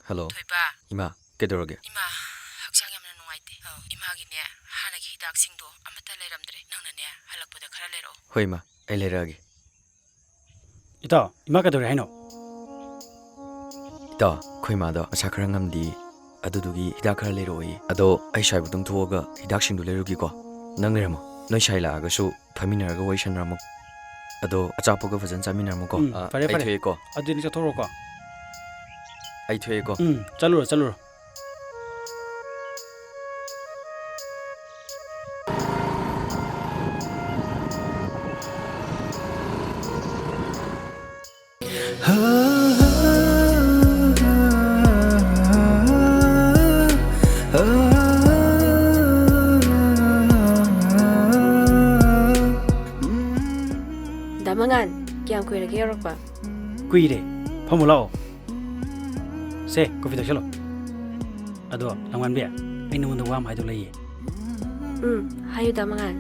ꯍꯜꯂꯣ꯫ ꯊꯣꯏꯕ꯫ ꯏꯃꯥ, ꯀꯩꯗꯧꯔꯒꯦ? ꯏꯃꯥ, ꯍꯛꯆꯥꯡ ꯌꯥꯝꯅ ꯅꯨꯡꯉꯥꯏꯇꯦ꯫ ꯑꯧ, ꯏꯃꯥꯒꯤꯅꯦ, ꯍꯥꯟꯅꯒꯤ ꯍꯤꯗꯥꯛꯁꯤꯡꯗꯣ ꯑꯃꯠꯇ ꯂꯩꯔꯝꯗ꯭ꯔꯦ꯫ ꯅꯪꯅꯅꯦ, ꯍꯜꯂꯛꯄꯗ ꯈꯔ ꯂꯩꯔꯛꯑꯣ꯫ ꯍꯣꯏ, ꯏꯃꯥ, ꯑꯩ ꯂꯩꯔꯛꯑꯒꯦ꯫ ꯏꯇꯥꯎ, ꯏꯃꯥ ꯀꯩꯗꯧꯔꯦ ꯍꯥꯏꯅꯣ? ꯏꯇꯥꯎ, ꯑꯩꯈꯣꯏ ꯏꯃꯥꯗꯣ ꯃꯁꯥ ꯈꯔ ꯉꯝꯗꯦ, ꯑꯗꯨꯗꯨꯒꯤ ꯍꯤꯗꯥꯛ ꯈꯔ ꯂꯩꯔꯛꯑꯣꯌꯦ꯫ ꯑꯗꯣ ꯑꯩ ꯁ꯭ꯋꯥꯏꯕꯨꯛꯇꯪ ꯊꯣꯛꯑꯒ ꯍꯤꯗꯥꯛꯁꯤꯡꯗꯣ ꯂꯩꯔꯨꯒꯦꯀꯣ꯫ ꯅꯪ ꯂꯩꯔꯝꯃꯣ꯫ ꯅꯣꯏ ꯁꯥꯏ ꯂꯥꯛꯑꯒꯁꯨ ꯐꯝꯃꯤꯟꯅꯔꯒ ꯋꯥꯔꯤ ꯁꯥꯟꯅꯔꯝꯃꯣ꯫ ꯑꯗꯣ ꯑꯆꯥꯄꯣꯠꯀ ꯐꯖꯅ ꯆꯥꯃꯤꯟꯅꯔꯝꯃꯣꯀꯣ꯫ ꯎꯝ, ꯑ, ꯐꯔꯦ, ꯑꯩ ꯐꯔꯦ꯫ ꯊꯣꯛꯑꯦꯀꯣ꯫ ꯑꯗꯨꯗꯤ ꯅꯪ ꯆꯠꯊꯣꯛꯔꯣꯀꯣ꯫ ꯑꯩ ꯊꯣꯛꯑꯦꯀꯣ꯫ ꯎꯝ, ꯆꯠꯂꯨꯔꯣ, ꯆꯠꯂꯨꯔꯣ꯫ ꯗꯥ ꯃꯉꯥꯟ, ꯀꯌꯥꯝ ꯀꯨꯏꯔꯒꯦ ꯌꯧꯔꯛꯄ? ꯀꯨꯏꯔꯦ꯫ ꯐꯝꯃꯨ ꯂꯥꯛꯑꯣ꯫ ꯁꯦ, ꯀꯣꯐꯤ ꯊꯛꯆꯜꯂꯣ꯫ ꯑꯗꯣ, ꯂꯝꯉꯥꯟꯕꯤ, ꯑꯩ ꯅꯉꯣꯟꯗ ꯋꯥ ꯑꯃ ꯍꯥꯏꯗꯧ ꯂꯩꯌꯦ꯫ ꯎꯝ, ꯍꯥꯏꯌꯨ, ꯗꯥ ꯃꯉꯥꯟ꯫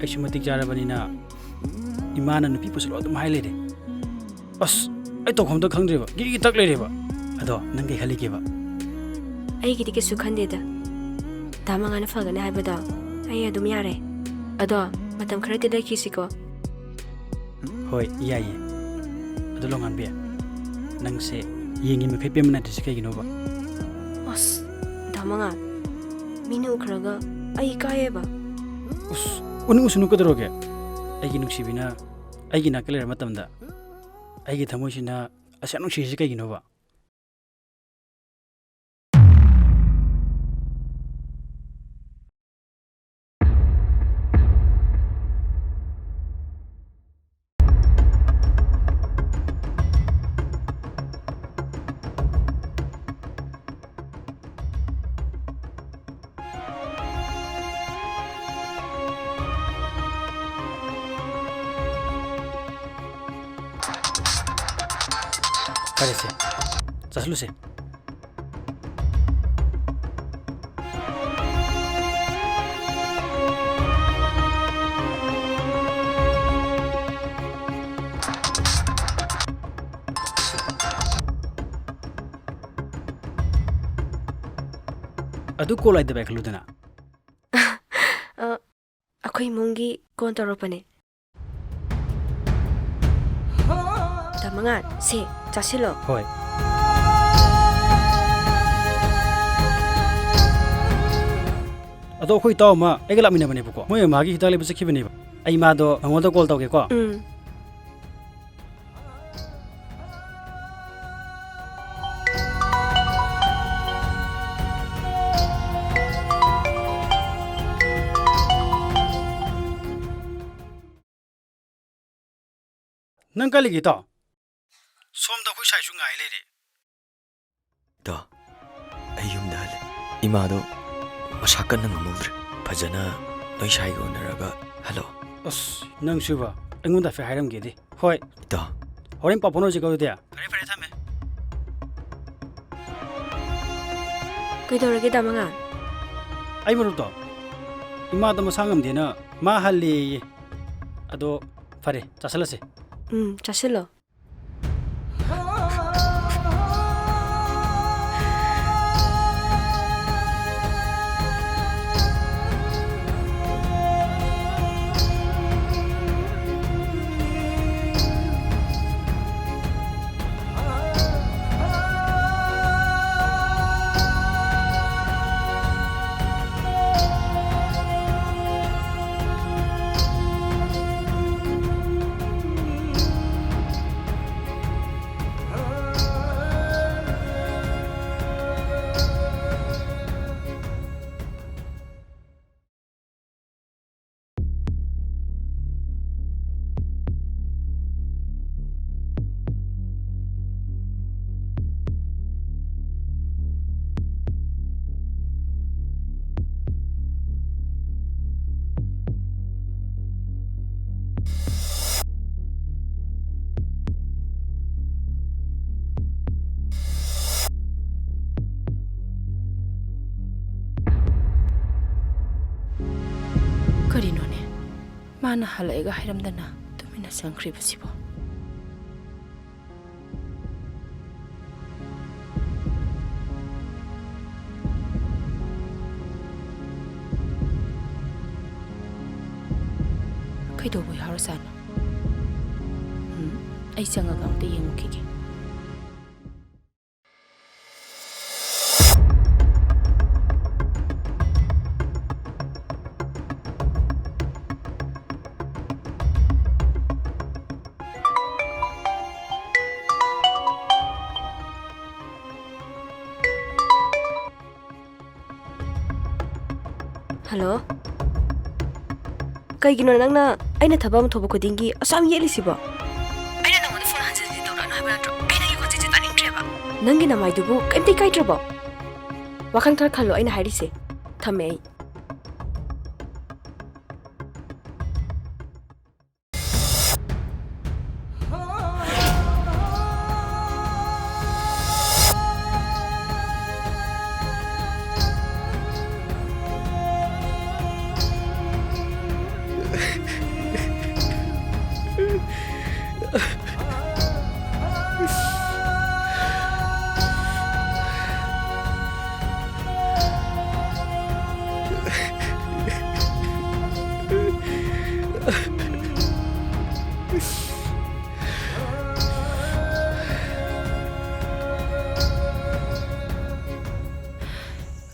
ꯑꯩꯁꯨ ꯃꯇꯤꯛ ꯆꯥꯔꯕꯅꯤꯅ, ꯏꯃꯥꯅ ꯅꯨꯄꯤ ꯄꯨꯁꯜꯂꯣ ꯑꯗꯨꯝ ꯍꯥꯏ ꯂꯩꯔꯦ꯫ ꯑꯁ, ꯑꯩ ꯇꯧꯐꯝꯗ ꯈꯪꯗ꯭ꯔꯦꯕ, ꯒꯤꯒꯤ ꯇꯛ ꯂꯩꯔꯦꯕ꯫ ꯑꯗꯣ, ꯅꯪ ꯀꯩ ꯈꯜꯂꯤꯒꯦꯕ? ꯑꯩꯒꯤꯗꯤ ꯀꯩꯁꯨ ꯈꯟꯗꯦꯗ꯫ ꯗꯥ ꯃꯉꯥꯟꯅ ꯐꯒꯅꯤ ꯍꯥꯏꯕꯗꯣ ꯑꯩ ꯑꯗꯨꯝ ꯌꯥꯔꯦ꯫ ꯑꯗꯣ, ꯃꯇꯝ ꯈꯔꯗꯤ ꯂꯩꯈꯤꯁꯤꯀꯣ꯫ ꯍꯣꯏ, ꯌꯥꯏꯌꯦ꯫ ꯑꯗꯣ, ꯂꯣꯡꯉꯥꯟꯕꯤ, ꯅꯪꯁꯦ ꯌꯦꯡꯉꯤ ꯃꯈꯩ ꯄꯦꯟꯕ ꯅꯥꯏꯗ꯭ꯔꯤꯁꯦ ꯀꯩꯒꯤꯅꯣꯕ? ꯑꯁ, ꯗꯥ ꯃꯉꯥꯟ, ꯃꯤꯅ ꯎꯈ꯭ꯔꯒ ꯑꯩ ꯏꯀꯥꯏꯌꯦꯕ꯫ ꯎꯁ, ꯎꯅꯤꯡꯉꯨꯁꯅꯨ ꯀꯩꯗꯧꯔꯒꯦ? ꯑꯩꯒꯤ ꯅꯨꯡꯁꯤꯕꯤꯅ ꯑꯩꯒꯤ ꯅꯥꯛꯇ ꯂꯩꯔ ꯃꯇꯝꯗ ꯑꯩꯒꯤ ꯊꯃꯣꯏꯁꯤꯅ ꯑꯁꯨꯛ ꯅꯨꯡꯁꯤꯔꯤꯁꯤ ꯀꯩꯒꯤꯅꯣꯕ? ꯐꯔꯦꯁꯦ, ꯆꯠꯂꯨꯁꯦ꯫ ꯑꯗꯨ call ꯂꯥꯛꯏꯗꯣ ꯄꯥꯏꯈꯠꯂꯨꯗꯅ꯫ ꯑ, ꯑꯩꯈꯣꯏ ꯏꯃꯨꯡꯒꯤ call ꯇꯧꯔꯛꯄꯅꯦ꯫ ꯇꯥ ꯃꯉꯥꯜ, ꯁꯦ, ꯆꯥꯁꯤꯜꯂꯣ꯫ ꯍꯣꯏ꯫ ꯑꯗꯣ ꯑꯩꯈꯣꯏ ꯏꯇꯥꯎ ꯑꯃ ꯑꯩꯒ ꯂꯥꯛꯃꯤꯟꯅꯕꯅꯦꯕꯀꯣ, ꯃꯣꯏ ꯃꯃꯥꯒꯤ ꯍꯤꯗꯥꯛ ꯂꯩꯕ ꯆꯠꯈꯤꯕꯅꯦꯕ꯫ ꯑꯩ ꯃꯥꯗꯣ ꯃꯉꯣꯟꯗ call ꯇꯧꯒꯦꯀꯣ꯫ ꯎꯝ꯫ ꯅꯪ ꯀꯥꯏ ꯂꯩꯒꯦ, ꯏꯇꯥꯎ? ꯁꯣꯝꯗ ꯑꯩꯈꯣꯏ ꯁꯥꯏꯁꯨ ꯉꯥꯏ ꯂꯩꯔꯦ꯫ ꯏꯇꯥꯎ, ꯑꯩ ꯌꯨꯝꯗ ꯍꯜꯂꯦ꯫ ꯏꯃꯥꯗꯣ ꯃꯁꯥ ꯀꯟꯅ ꯉꯝꯍꯧꯗ꯭ꯔꯦ꯫ ꯐꯖꯅ ꯅꯣꯏ ꯁꯥꯏꯒ ꯎꯅꯔꯒ ꯍꯜꯂꯣ꯫ ꯑꯁ, ꯅꯪꯁꯨꯕ, ꯑꯩꯉꯣꯟꯗ ꯍꯥꯏꯐꯦꯠ ꯍꯥꯏꯔꯝꯒꯦꯗꯤ꯫ ꯍꯣꯏ꯫ ꯏꯇꯥꯎ꯫ ꯍꯣꯔꯦꯟ ꯄꯥꯎ ꯐꯥꯎꯅꯔꯁꯤꯀꯣ ꯑꯗꯨꯗꯤ꯫ ꯐꯔꯦ, ꯐꯔꯦ, ꯊꯝꯃꯦ꯫ ꯀꯩꯗꯧꯔꯒꯦ, ꯗꯥ ꯃꯉꯥꯜ? ꯑꯩ ꯃꯔꯨꯞꯇꯣ, ꯏꯃꯥꯗꯣ ꯃꯁꯥ ꯉꯝꯗꯦꯅ ꯃꯥ ꯍꯜꯂꯦꯌꯦ꯫ ꯑꯗꯣ ꯐꯔꯦ, ꯆꯥꯁꯤꯜꯂꯁꯦ꯫ ꯎꯝ, ꯆꯥꯁꯤꯜꯂꯣ꯫ ꯀꯔꯤꯅꯣꯅꯦ? ꯃꯥꯅ ꯍꯜꯂꯛꯑꯦꯒ ꯍꯥꯏꯔꯝꯗꯅ ꯇꯨꯃꯤꯟꯅ ꯆꯪꯈ꯭ꯔꯤꯕꯁꯤꯕꯣ? ꯀꯩꯗꯧꯕ ꯌꯥꯎꯔꯖꯥꯠꯅꯣ? ꯎꯝ, ꯑꯩ ꯆꯪꯉꯒ ꯑꯝꯇ ꯌꯦꯡꯉꯨꯈꯤꯒꯦ꯫ ꯍꯜꯂꯣ? ꯀꯩꯒꯤꯅꯣ ꯅꯪꯅ ꯑꯩꯅ ꯊꯕꯛ ꯑꯃ ꯊꯣꯛꯄ ꯈꯨꯗꯤꯡꯒꯤ ꯑꯁꯨꯛ ꯌꯥꯝ ꯌꯦꯠꯂꯤꯁꯤꯕꯣ? ꯑꯩꯅ ꯅꯪꯉꯣꯟꯗ ꯐꯣꯟ ꯍꯟꯖꯤꯟ ꯍꯟꯖꯤꯟ ꯇꯧꯔꯛꯑꯅꯨ ꯍꯥꯏꯕ ꯅꯠꯇ꯭ꯔꯣ? ꯑꯩ ꯅꯪꯒꯤ ꯈꯣꯟꯖꯦꯜꯁꯦ ꯇꯥꯅꯤꯡꯗ꯭ꯔꯦꯕ꯫ ꯅꯪꯒꯤ ꯅꯃꯥꯏꯗꯨꯕꯨ ꯀꯩꯝꯇ ꯏꯀꯥꯏꯗ꯭ꯔꯕꯣ? ꯋꯥꯈꯜ ꯈꯔ ꯈꯜꯂꯣ ꯑꯩꯅ ꯍꯥꯏꯔꯤꯁꯦ꯫ ꯊꯝꯃꯦ ꯑꯩ꯫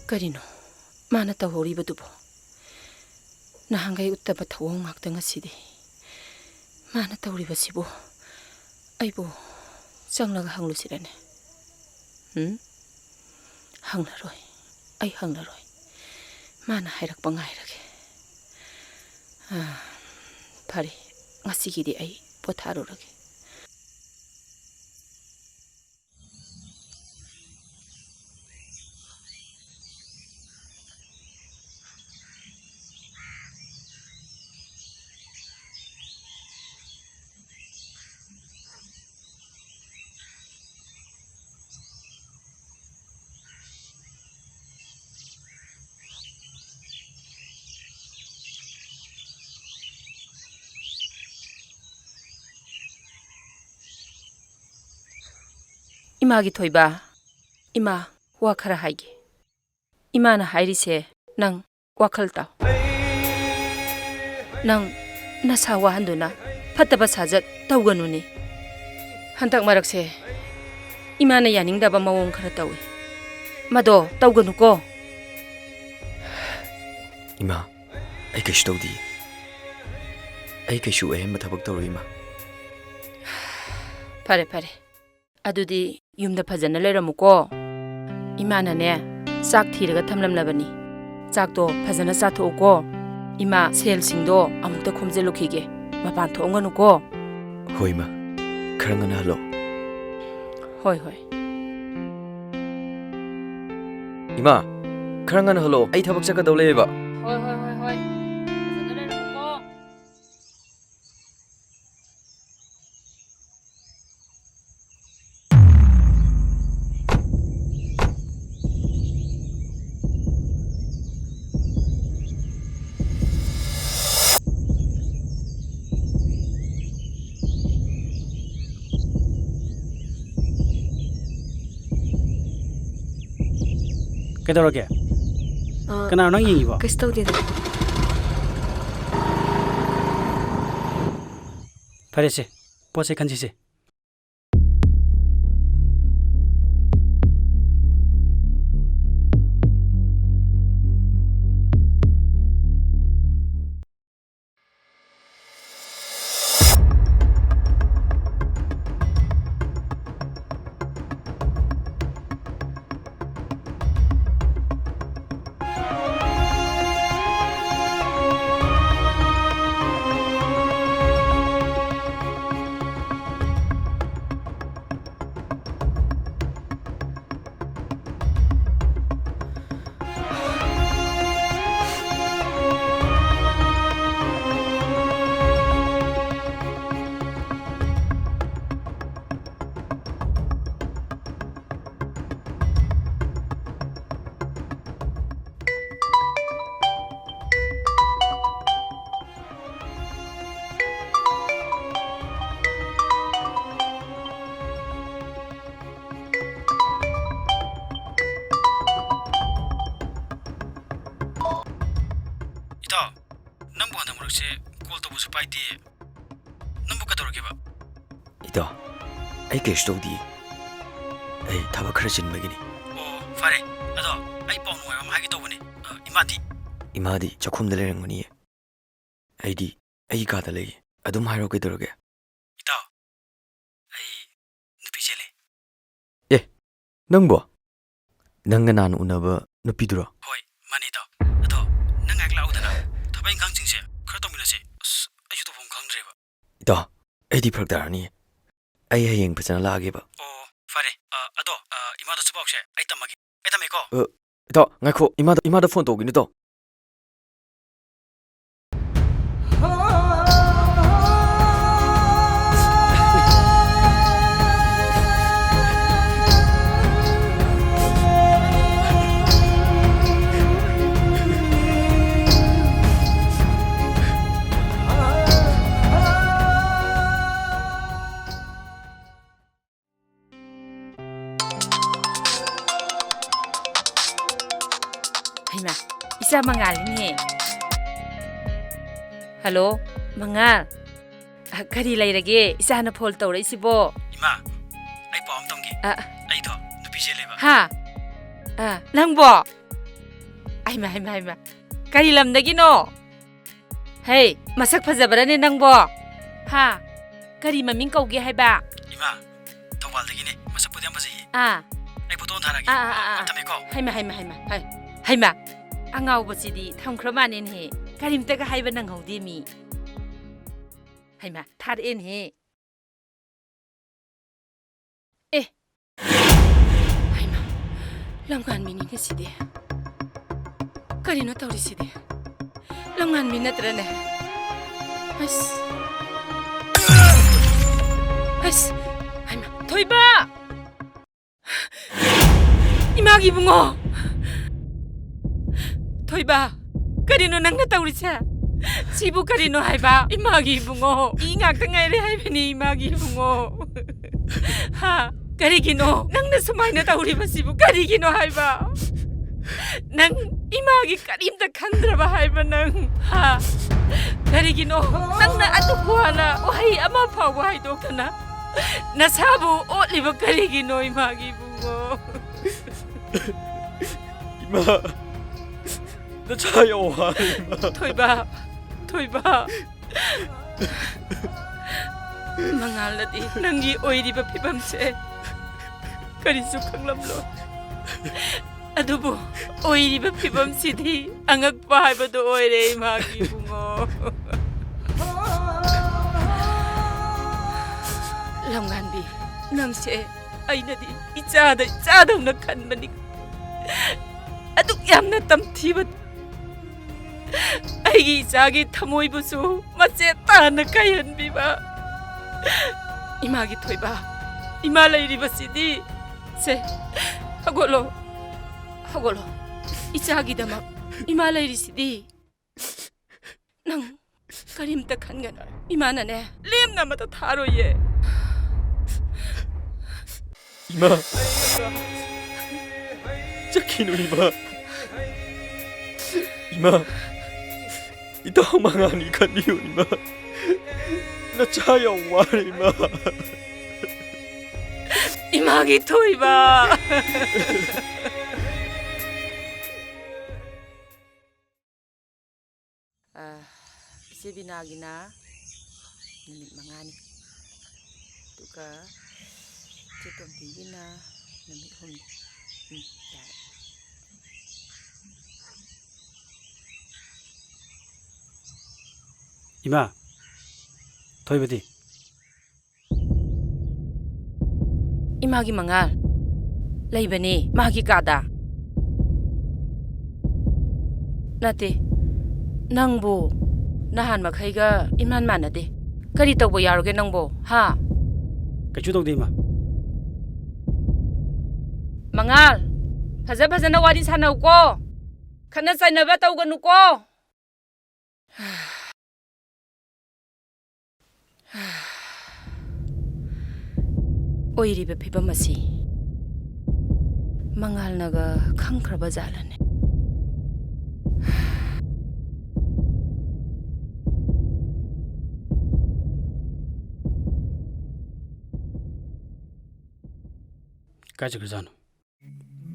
ꯀꯔꯤꯅꯣ ꯃꯥꯅ ꯇꯧꯍꯧꯔꯤꯕꯗꯨꯕꯣ? ꯅꯍꯥꯟꯈꯩ ꯎꯠꯇꯕ ꯊꯧꯑꯣꯡ ꯉꯥꯛꯇ ꯉꯁꯤꯗꯤ꯫ ꯃꯥꯅ ꯇꯧꯔꯤꯕꯁꯤꯕꯨ ꯑꯩꯕꯨ ꯆꯪꯂꯒ ꯍꯪꯂꯨꯁꯤꯔꯅꯦ? ꯎꯝ? ꯍꯪꯂꯔꯣꯏ꯫ ꯑꯩ ꯍꯪꯂꯔꯣꯏ꯫ ꯃꯥꯅ ꯍꯥꯏꯔꯛꯄ ꯉꯥꯏꯔꯒꯦ꯫ ꯑꯥ, ꯐꯔꯦ, ꯉꯁꯤꯒꯤꯗꯤ ꯑꯩ ꯄꯣꯊꯥꯔꯨꯔꯒꯦ꯫ ꯏꯃꯥꯒꯤ ꯊꯣꯏꯕ, ꯏꯃꯥ, ꯋꯥ ꯈꯔ ꯍꯥꯏꯒꯦ꯫ ꯏꯃꯥꯅ ꯍꯥꯏꯔꯤꯁꯦ ꯅꯪ ꯋꯥꯈꯜ ꯇꯥꯎ꯫ ꯅꯪ ꯅꯁꯥ ꯋꯥꯍꯟꯗꯨꯅ ꯐꯠꯇꯕ ꯁꯥꯖꯠ ꯇꯧꯒꯅꯨꯅꯦ꯫ ꯍꯟꯗꯛ ꯃꯔꯛꯁꯦ ꯏꯃꯥꯅ ꯌꯥꯅꯤꯡꯗꯕ ꯃꯑꯣꯡ ꯈꯔ ꯇꯧꯏ꯫ ꯃꯗꯣ ꯇꯧꯒꯅꯨꯀꯣ꯫ ꯏꯃꯥ, ꯑꯩ ꯀꯩꯁꯨ ꯇꯧꯗꯤꯌꯦ꯫ ꯑꯩ ꯀꯩꯁꯨ ꯑꯍꯦꯟꯕ ꯊꯕꯛ ꯇꯧꯔꯣꯏ, ꯏꯃꯥ꯫ ꯐꯔꯦ, ꯐꯔꯦ꯫ ꯑꯗꯨꯗꯤ ꯌꯨꯝꯗ ꯐꯖꯅ ꯂꯩꯔꯝꯃꯨꯀꯣ꯫ ꯏꯃꯥꯅꯅꯦ, ꯆꯥꯛ ꯊꯤꯔꯒ ꯊꯝꯂꯝꯂꯕꯅꯤ꯫ ꯆꯥꯛꯇꯣ ꯐꯖꯅ ꯆꯥꯊꯣꯛꯎꯀꯣ꯫ ꯏꯃꯥ, ꯁꯦꯜꯁꯤꯡꯗꯣ ꯑꯃꯨꯛꯇ ꯈꯣꯝꯖꯤꯜꯂꯨꯈꯤꯒꯦ꯫ ꯃꯄꯥꯟ ꯊꯣꯛꯑꯝꯒꯅꯨꯀꯣ꯫ ꯍꯣꯏ, ꯏꯃꯥ꯫ ꯈꯔ ꯉꯟꯅ ꯍꯜꯂꯣ꯫ ꯍꯣꯏ, ꯍꯣꯏ꯫ ꯏꯃꯥ, ꯈꯔ ꯉꯟꯅ ꯍꯜꯂꯣ꯫ ꯑꯩ ꯊꯕꯛ ꯆꯠꯀꯗꯧ ꯂꯩꯌꯦꯕ꯫ ꯍꯣꯏ, ꯍꯣꯏ, ꯍꯣꯏ, ꯍꯣꯏ꯫ ꯐꯖꯅ ꯂꯩꯔꯝꯃꯨꯀꯣ꯫ ꯀꯩꯗꯧꯔꯒꯦ? ꯑ, ꯀꯅꯥꯅꯣ ꯅꯪ ꯌꯦꯡꯉꯤꯕꯣ? ꯀꯩꯁꯨ ꯇꯧꯗꯦꯗ꯫ ꯐꯔꯦꯁꯦ, ꯄꯣꯠꯁꯦ ꯈꯟꯁꯤꯁꯦ꯫ ꯎꯁꯨ ꯄꯥꯏꯗꯦ꯫ ꯅꯪꯕꯨ ꯀꯩꯗꯧꯔꯒꯦꯕ? ꯏꯇꯥꯎ, ꯑꯩ ꯀꯩꯁꯨ ꯇꯧꯗꯤꯌꯦ꯫ ꯑꯩ ꯊꯕꯛ ꯈꯔ ꯆꯤꯟꯕꯒꯤꯅꯤ꯫ ꯑꯣ, ꯐꯔꯦ꯫ ꯑꯗꯣ ꯑꯩ ꯄꯥꯎ ꯅꯨꯡꯉꯥꯏꯕ ꯑꯃ ꯍꯥꯏꯒꯦ ꯇꯧꯕꯅꯦ꯫ ꯑ, ꯏꯃꯥꯗꯤ? ꯏꯃꯥꯗꯤ ꯆꯥꯛꯈꯨꯝꯗ ꯂꯩꯔꯝꯒꯅꯤꯌꯦ꯫ ꯑꯩꯗꯤ ꯑꯩꯒꯤ ꯀꯥꯗ ꯂꯩꯌꯦ꯫ ꯑꯗꯨꯝ ꯍꯥꯏꯔꯣ, ꯀꯩꯗꯧꯔꯒꯦ? ꯏꯇꯥꯎ, ꯑꯩ ꯅꯨꯄꯤ ꯆꯦꯜꯂꯦ꯫ ꯑꯦ, ꯅꯪꯕꯣ? ꯅꯪꯒ ꯅꯍꯥꯟ ꯎꯅꯕ ꯅꯨꯄꯤꯗꯨꯔꯣ? ꯍꯣꯏ, ꯃꯥꯅꯦ ꯏꯇꯥꯎ꯫ ꯑꯗꯣ ꯅꯪ ꯉꯥꯏꯍꯥꯛ ꯂꯥꯛꯎꯗꯅ꯫ ꯊꯕꯛ ꯏꯪꯈꯥꯡꯁꯤꯡꯁꯦ ꯈꯔ ꯇꯧꯃꯤꯟꯅꯁꯦ꯫ ꯑꯁ, ꯑꯩꯁꯨ ꯇꯧꯐꯝ ꯈꯪꯗ꯭ꯔꯦꯕ꯫ ꯏꯇꯥꯎ, ꯑꯩꯗꯤ ꯐꯔꯛ ꯇꯥꯔꯅꯤ꯫ ꯑꯩ ꯍꯌꯦꯡ ꯐꯖꯅ ꯂꯥꯛꯑꯒꯦꯕ꯫ ꯑꯣ, ꯐꯔꯦ꯫ ꯑ, ꯑꯗꯣ, ꯑ, ꯏꯃꯥꯗꯁꯨ ꯄꯥꯎꯁꯦ ꯑꯩ ꯇꯝꯃꯒꯦ꯫ ꯑꯩ ꯇꯝꯃꯦꯀꯣ꯫ ꯑ, ꯏꯇꯥꯎ, ꯉꯥꯏꯈꯣ꯫ ꯏꯃꯥꯗ, ꯏꯃꯥꯗ ꯐꯣꯟ ꯇꯧꯈꯤꯅꯨ, ꯏꯇꯥꯎ꯫ ꯍꯩꯃꯥ, ꯏꯆꯥ ꯃꯉꯥꯜꯅꯤꯅꯦ꯫ ꯍꯜꯂꯣ, ꯃꯉꯥꯜ꯫ ꯑ, ꯀꯔꯤ ꯂꯩꯔꯒꯦ? ꯏꯆꯥꯅ ꯐꯣꯟ ꯇꯧꯔꯛꯏꯁꯤꯕꯣ? ꯏꯃꯥ, ꯑꯩ ꯄꯥꯎ ꯑꯃ ꯇꯝꯒꯦ꯫ ꯑ꯫ ꯑꯩꯗꯣ ꯅꯨꯄꯤ ꯆꯦꯜꯂꯦꯕ꯫ ꯍꯥ? ꯑ, ꯅꯪꯕꯣ? ꯍꯩꯃꯥ, ꯍꯩꯃꯥ, ꯍꯩꯃꯥ꯫ ꯀꯔꯤ ꯂꯝꯗꯒꯤꯅꯣ? ꯍꯦ, ꯃꯁꯛ ꯐꯖꯕ꯭ꯔꯥꯅꯦ ꯅꯪꯕꯣ? ꯍꯥ? ꯀꯔꯤ ꯃꯃꯤꯡ ꯀꯧꯒꯦ ꯍꯥꯏꯕ? ꯏꯃꯥ, ꯊꯧꯕꯥꯜꯗꯒꯤꯅꯦ꯫ ꯃꯁꯛꯄꯨꯗꯤ ꯌꯥꯝ ꯐꯖꯩꯌꯦ꯫ ꯑꯥ꯫ ꯑꯩ ꯐꯣꯇꯣ ꯑꯃ ꯊꯥꯔꯛꯑꯒꯦ꯫ ꯑꯥ, ꯑꯥ, ꯑꯥ, ꯑꯥ꯫ ꯊꯝꯃꯦꯀꯣ꯫ ꯍꯩꯃꯥ, ꯍꯩꯃꯥ, ꯍꯩꯃꯥ, ꯍꯩ-, ꯍꯩꯃꯥ, ꯑꯉꯥꯎꯕꯁꯤꯗꯤ ꯊꯝꯈ꯭ꯔ ꯃꯥꯅꯦꯅꯦꯍꯦ꯫ ꯀꯔꯤꯝꯇꯒ ꯍꯥꯏꯕ ꯅꯪꯍꯧꯗꯦ ꯃꯤ꯫ ꯍꯩꯃꯥ, ꯊꯥꯔꯛꯑꯦꯅꯦꯍꯦ꯫ ꯑꯦ! ꯍꯩꯃꯥ! ꯂꯝꯉꯥꯟꯕꯤꯅꯤꯅꯦ ꯁꯤꯗꯤ꯫ ꯀꯔꯤꯅꯣ ꯇꯧꯔꯤꯁꯤꯗꯤ? ꯂꯝꯉꯥꯟꯕꯤ ꯅꯠꯇ꯭ꯔꯅꯦ? ꯑꯁ! ꯑꯁ! ꯍꯩꯃꯥ! ꯊꯣꯏꯕ! ꯏꯃꯥꯒꯤ ꯏꯕꯨꯡꯉꯣ! ꯊꯣꯏꯕ, ꯀꯔꯤꯅꯣ ꯅꯪꯅ ꯇꯧꯔꯤꯁꯦ? ꯁꯤꯕꯨ ꯀꯔꯤꯅꯣ ꯍꯥꯏꯕ? ꯏꯃꯥꯒꯤ ꯏꯕꯨꯡꯉꯣ, ꯏ ꯉꯥꯛꯇ ꯉꯥꯏꯔꯦ ꯍꯥꯏꯕꯅꯤ, ꯏꯃꯥꯒꯤ ꯏꯕꯨꯡꯉꯣ꯫ ꯍꯥ? ꯀꯔꯤꯒꯤꯅꯣ ꯅꯪꯅ ꯁꯨꯃꯥꯏꯅ ꯇꯧꯔꯤꯕꯁꯤꯕꯨ? ꯀꯔꯤꯒꯤꯅꯣ ꯍꯥꯏꯕ? ꯅꯪ ꯏꯃꯥꯒꯤ ꯀꯔꯤꯝꯇ ꯈꯟꯗ꯭ꯔꯕ ꯍꯥꯏꯕ ꯅꯪ? ꯍꯥ? ꯀꯔꯤꯒꯤꯅꯣ ꯅꯪꯅ ꯑꯗꯨꯛ ꯋꯥꯅ ꯋꯥꯍꯩ ꯑꯃ ꯐꯥꯎꯕ ꯍꯥꯏꯗꯣꯛꯇꯅ ꯅꯁꯥꯕꯨ ꯑꯣꯠꯂꯤꯕ ꯀꯔꯤꯒꯤꯅꯣ, ꯏꯃꯥꯒꯤ ꯏꯕꯨꯡꯉꯣ? ꯏꯃꯥ, ꯅꯆꯥ ꯌꯥꯝ ꯋꯥꯔꯦ, ꯏꯃꯥ꯫ ꯊꯣꯏꯕ, ꯊꯣꯏꯕ꯫ ꯃꯉꯥꯜꯅꯗꯤ ꯅꯪꯒꯤ ꯑꯣꯏꯔꯤꯕ ꯐꯤꯕꯝꯁꯦ ꯀꯔꯤꯁꯨ ꯈꯪꯂꯝꯂꯣꯏ꯫ ꯑꯗꯨꯕꯨ ꯑꯣꯏꯔꯤꯕ ꯐꯤꯕꯝꯁꯤꯗꯤ ꯑꯉꯛꯄ ꯍꯥꯏꯕꯗꯨ ꯑꯣꯏꯔꯦ, ꯏꯃꯥꯒꯤ ꯏꯕꯨꯡꯉꯣ꯫ ꯂꯝꯉꯥꯟꯕꯤ, ꯅꯪꯁꯦ ꯑꯩꯅꯗꯤ ꯏꯆꯥꯗ ꯏꯆꯥꯗꯧꯅ ꯈꯟꯕꯅꯤ꯫ ꯑꯗꯨꯛ ꯌꯥꯝꯅ ꯇꯝꯊꯤꯕ ꯑꯩꯒꯤ ꯏꯆꯥꯒꯤ ꯊꯃꯣꯏꯕꯨꯁꯨ ꯃꯆꯦꯠ ꯇꯥꯅ ꯀꯥꯏꯍꯟꯕꯤꯕ꯫ ꯏꯃꯥꯒꯤ ꯊꯣꯏꯕ, ꯏꯃꯥ ꯂꯩꯔꯤꯕꯁꯤꯗꯤ꯫ ꯁꯦ, ꯍꯧꯒꯠꯂꯣ, ꯍꯧꯒꯠꯂꯣ꯫ ꯏꯆꯥꯒꯤꯗꯃꯛ ꯏꯃꯥ ꯂꯩꯔꯤꯁꯤꯗꯤ꯫ ꯅꯪ ꯀꯔꯤꯝꯇ ꯈꯟꯒꯅꯨ꯫ ꯏꯃꯥꯅꯅꯦ, ꯂꯦꯝꯅ ꯑꯃꯠꯇ ꯊꯥꯔꯣꯏꯌꯦ꯫ ꯏꯃꯥ! ꯆꯠꯈꯤꯅꯨ, ꯏꯃꯥ! ꯏꯃꯥ! ꯏꯇꯥꯎ ꯃꯉꯥꯅꯤ ꯈꯟꯕꯤꯌꯨ, ꯏꯃꯥ! ꯅꯆꯥ ꯌꯥꯝ ꯋꯥꯔꯦ, ꯏꯃꯥ! ꯏꯃꯥꯒꯤ ꯊꯣꯏꯕ! ꯑ, ꯏꯆꯦ ꯕꯤꯅꯥꯒꯤꯅ ꯅꯨꯃꯤꯠ ꯃꯉꯥꯅꯤ, ꯑꯗꯨꯒ ꯏꯆꯦ ꯇꯣꯝꯕꯤꯒꯤꯅ ꯅꯨꯃꯤꯠ ꯍꯨꯝꯅꯤ꯫ ꯎꯝ, ꯌꯥꯔꯦ꯫ ꯏꯃꯥ, ꯊꯣꯏꯕꯗꯤ? ꯏꯃꯥꯒꯤ ꯃꯉꯥꯜ ꯂꯩꯕꯅꯤ ꯃꯥꯒꯤ ꯀꯥꯗ꯫ ꯅꯠꯇꯦ, ꯅꯪꯕꯨ ꯅꯍꯥꯟ ꯃꯈꯩꯒ ꯏꯃꯥꯟ ꯃꯥꯟꯅꯗꯦ꯫ ꯀꯔꯤ ꯇꯧꯕ ꯌꯥꯎꯔꯒꯦ ꯅꯪꯕꯨ, ꯍꯥ? ꯀꯩꯁꯨ ꯇꯧꯗꯦ, ꯏꯃꯥ꯫ ꯃꯉꯥꯜ, ꯐꯖ ꯐꯖꯅ ꯋꯥꯔꯤ ꯁꯥꯟꯅꯧꯀꯣ꯫ ꯈꯠꯅ ꯆꯩꯅꯕ ꯇꯧꯒꯅꯨꯀꯣ꯫ ꯑꯣꯏꯔꯤꯕ ꯐꯤꯕꯝ ꯑꯁꯤ ꯃꯉꯥꯜꯅꯒ ꯈꯪꯈ꯭ꯔꯕ ꯖꯥꯠꯂꯅꯦ? ꯀꯥꯏ ꯆꯠꯈ꯭ꯔꯖꯥꯠꯅꯣ?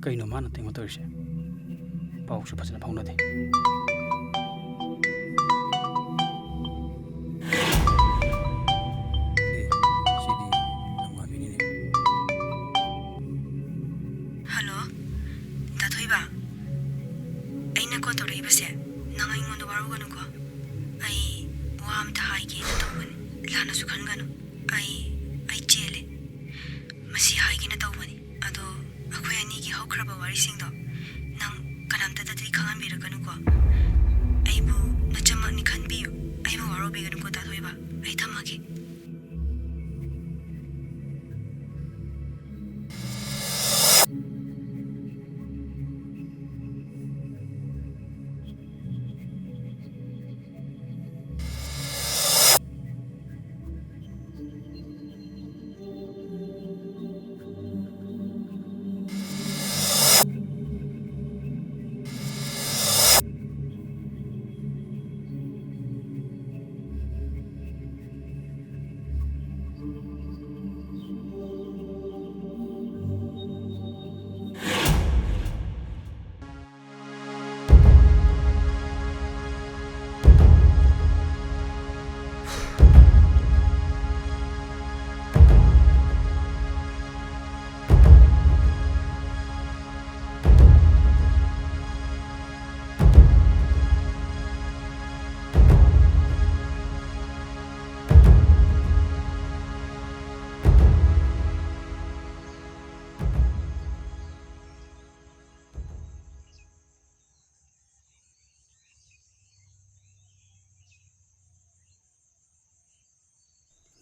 ꯀꯩꯅꯣ ꯃꯥꯅ ꯑꯩꯉꯣꯟꯗ ꯇꯧꯔꯤꯁꯦ? ꯄꯥꯎꯁꯨ ꯐꯖꯅ ꯐꯥꯎꯅꯗꯦ꯫ ꯑꯦ, ꯁꯤꯗꯤ ꯂꯝꯉꯥꯟꯕꯤꯅꯤꯅꯦ꯫ ꯍꯜꯂꯣ, ꯗꯥ ꯊꯣꯏꯕ꯫ ꯑꯩꯅ ꯀꯣꯜ ꯇꯧꯔꯛꯏꯕꯁꯦ ꯅꯪ ꯑꯩꯉꯣꯟꯗ ꯋꯥꯔꯧꯒꯅꯨꯀꯣ꯫ ꯑꯩ ꯋꯥ ꯑꯝꯇ ꯍꯥꯏꯒꯦꯅ ꯇꯧꯕꯅꯤ꯫ ꯂꯥꯟꯅꯁꯨ ꯈꯟꯒꯅꯨ꯫ ꯑꯩ, ꯑꯩ ꯆꯦꯜꯂꯦ꯫ ꯃꯁꯤ ꯍꯥꯏꯒꯦꯅ ꯇꯧꯕꯅꯤ꯫ ꯑꯗꯣ ꯑꯩꯈꯣꯏ ꯑꯅꯤꯒꯤ ꯍꯧꯈ꯭ꯔꯕ ꯋꯥꯔꯤꯁꯤꯡꯗꯣ ꯅꯪ ꯀꯅꯥꯝꯇꯗꯗꯤ ꯈꯪꯍꯟꯕꯤꯔꯛꯀꯅꯨꯀꯣ꯫ ꯑꯩꯕꯨ ꯅꯆꯝꯃꯛꯅꯤ ꯈꯟꯕꯤꯌꯨ꯫ ꯑꯩꯕꯨ ꯋꯥꯔꯧꯕꯤꯒꯅꯨꯀꯣ, ꯗꯥ ꯊꯣꯏꯕ꯫ ꯑꯩ ꯊꯝꯃꯒꯦ꯫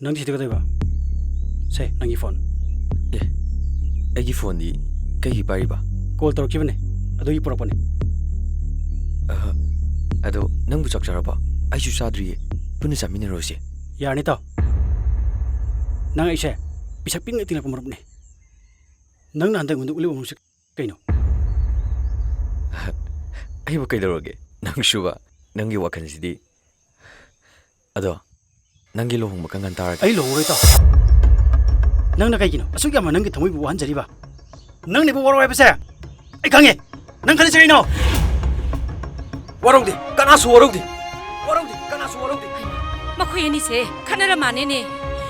ꯅꯪꯗꯤ ꯁꯤꯗ ꯀꯩꯗꯧꯕ? ꯁꯦ, ꯅꯪꯒꯤ ꯐꯣꯟ꯫ ꯑꯦ, ꯑꯩꯒꯤ ꯐꯣꯟꯗꯤ ꯀꯩꯒꯤ ꯄꯥꯏꯔꯤꯕ? ꯀꯣꯜ ꯇꯧꯔꯛꯈꯤꯕꯅꯦ, ꯑꯗꯨꯒꯤ ꯄꯨꯔꯛꯄꯅꯦ꯫ ꯑꯍ, ꯑꯗꯣ ꯅꯪꯕꯨ ꯆꯥꯛ ꯆꯥꯔꯕꯣ? ꯑꯩꯁꯨ ꯆꯥꯗ꯭ꯔꯤꯌꯦ, ꯄꯨꯟꯅ ꯆꯥꯃꯤꯟꯅꯔꯨꯔꯁꯦ꯫ ꯌꯥꯔꯅꯤ, ꯏꯇꯥꯎ꯫ ꯅꯪ ꯑꯩꯁꯦ ꯄꯤꯁꯛ ꯄꯤꯛꯅ ꯇꯤꯜꯂꯛꯄ ꯃꯔꯨꯞꯅꯦ꯫ ꯅꯪꯅ ꯍꯟꯗꯛ ꯑꯩꯉꯣꯟꯗ ꯎꯠꯂꯤꯕ ꯃꯔꯨꯞꯁꯦ ꯀꯩꯅꯣ? ꯑꯩꯕꯨ ꯀꯩꯗꯧꯔꯒꯦ? ꯅꯪꯁꯨꯕ, ꯅꯪꯒꯤ ꯋꯥꯈꯜꯁꯤꯗꯤ꯫ ꯑꯗꯣ, ꯅꯪꯒꯤ ꯂꯨꯍꯣꯡꯕ ꯀꯔꯝ ꯀꯥꯟ ꯇꯥꯔꯒꯦ? ꯑꯩ ꯂꯨꯍꯣꯡꯉꯔꯣꯏ, ꯏꯇꯥꯎ꯫ ꯅꯪꯅ ꯀꯩꯒꯤꯅꯣ ꯑꯁꯨꯛ ꯌꯥꯝꯅ ꯅꯪꯒꯤ ꯊꯃꯣꯏꯕꯨ ꯋꯥꯍꯟꯖꯔꯤꯕ? ꯅꯪꯅꯦꯕ ꯋꯥꯔꯧ ꯍꯥꯏꯕꯁꯦ꯫ ꯑꯩ ꯈꯪꯉꯦ꯫ ꯅꯪ ꯈꯜꯂꯤꯁꯦ ꯀꯩꯅꯣ? ꯋꯥꯔꯧꯗꯦ꯫ ꯀꯅꯥꯁꯨ ꯋꯥꯔꯧꯗꯦ꯫ ꯋꯥꯔꯧꯗꯦ꯫ ꯀꯅꯥꯁꯨ ꯋꯥꯔꯧꯗꯦ꯫ ꯃꯈꯣꯏ ꯑꯅꯤꯁꯦ ꯈꯠꯅꯔ ꯃꯥꯟꯅꯦꯅꯦ꯫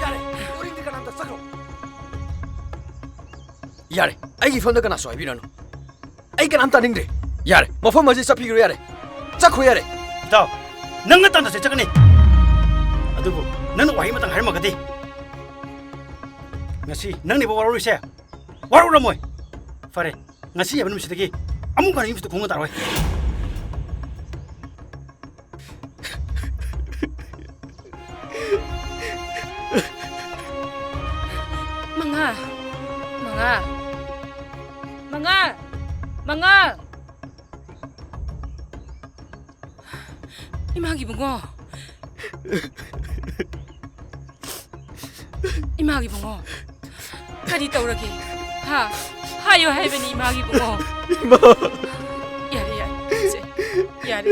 ꯌꯥꯔꯦ꯫ ꯎꯔꯤꯡꯗꯤ ꯀꯅꯥꯝꯇ ꯆꯠꯈ꯭ꯔꯣ꯫ ꯌꯥꯔꯦ꯫ ꯑꯩꯒꯤ ꯏꯐꯝꯗ ꯀꯅꯥꯁꯨ ꯍꯥꯏꯕꯤꯔꯅꯨ꯫ ꯑꯩ ꯀꯅꯥꯝ ꯇꯥꯅꯤꯡꯗ꯭ꯔꯦ꯫ ꯌꯥꯔꯦ꯫ ꯃꯐꯝ ꯑꯁꯤ ꯆꯠꯄꯤꯈ꯭ꯔꯣ ꯌꯥꯔꯦ꯫ ꯆꯠꯈ꯭ꯔꯣ ꯌꯥꯔꯦ꯫ ꯏꯇꯥꯎ, ꯅꯪꯅ ꯇꯥꯟꯗꯁꯦ ꯆꯠꯀꯅꯤ꯫ ꯑꯗꯨꯕꯨ ꯅꯪꯅ ꯋꯥꯍꯩ ꯑꯃꯇꯪ ꯍꯥꯏꯔꯝꯃꯒꯗꯤ꯫ ꯉꯁꯤ ꯅꯪꯅꯦꯕ ꯋꯥꯔꯧꯔꯤꯁꯦ꯫ ꯋꯥꯔꯧꯔꯝꯃꯣꯏ꯫ ꯐꯔꯦ, ꯉꯁꯤ ꯍꯥꯏꯕ ꯅꯨꯃꯤꯠꯁꯤꯗꯒꯤ ꯑꯃꯨꯛ ꯍꯟꯅ ꯌꯨꯝꯁꯤꯗ ꯈꯣꯡꯅ ꯇꯥꯔꯣꯏ꯫ ꯃꯉꯥ, ꯃꯉꯥ, ꯃꯉꯥ, ꯃꯉꯥ꯫ ꯏꯃꯥꯒꯤ ꯏꯕꯨꯡꯉꯣ꯫ ꯏꯃꯥꯒꯤ ꯏꯕꯨꯡꯉꯣ꯫ ꯀꯔꯤ ꯇꯧꯔꯒꯦ? ꯍꯥ? ꯍꯥꯏꯌꯣ ꯍꯥꯏꯕꯅꯤ ꯏꯃꯥꯒꯤ ꯏꯕꯨꯡꯉꯣ꯫ ꯏꯃꯥ꯫ ꯌꯥꯔꯦ, ꯌꯥꯔꯦ, ꯏꯆꯦ꯫ ꯌꯥꯔꯦ꯫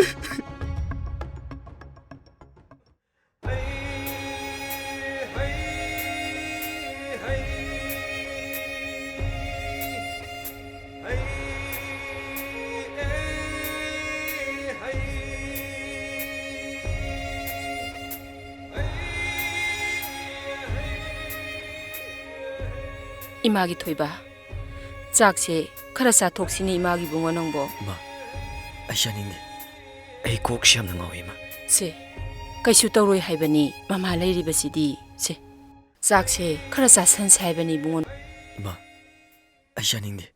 ꯏꯃꯥꯒꯤ ꯊꯣꯏꯕ, ꯆꯥꯛꯁꯦ ꯈꯔ ꯆꯥꯊꯣꯛꯁꯤꯅꯦ ꯏꯃꯥꯒꯤ ꯏꯕꯨꯡꯉꯣ ꯅꯪꯕꯣ꯫ ꯏꯃꯥ, ꯑꯩ ꯆꯥꯅꯤꯡꯗꯦ꯫ ꯑꯩ ꯀꯣꯛꯁꯦ ꯌꯥꯝꯅ ꯉꯥꯎꯏ, ꯏꯃꯥ꯫ ꯁꯦ, ꯀꯩꯁꯨ ꯇꯧꯔꯣꯏ ꯍꯥꯏꯕꯅꯤ, ꯃꯃꯥ ꯂꯩꯔꯤꯕꯁꯤꯗꯤ꯫ ꯁꯦ, ꯆꯥꯛꯁꯦ ꯈꯔ ꯆꯥꯁꯟꯁꯦ ꯍꯥꯏꯕꯅꯤ ꯏꯕꯨꯡꯉꯣ꯫ ꯏꯃꯥ, ꯑꯩ ꯆꯥꯅꯤꯡꯗꯦ꯫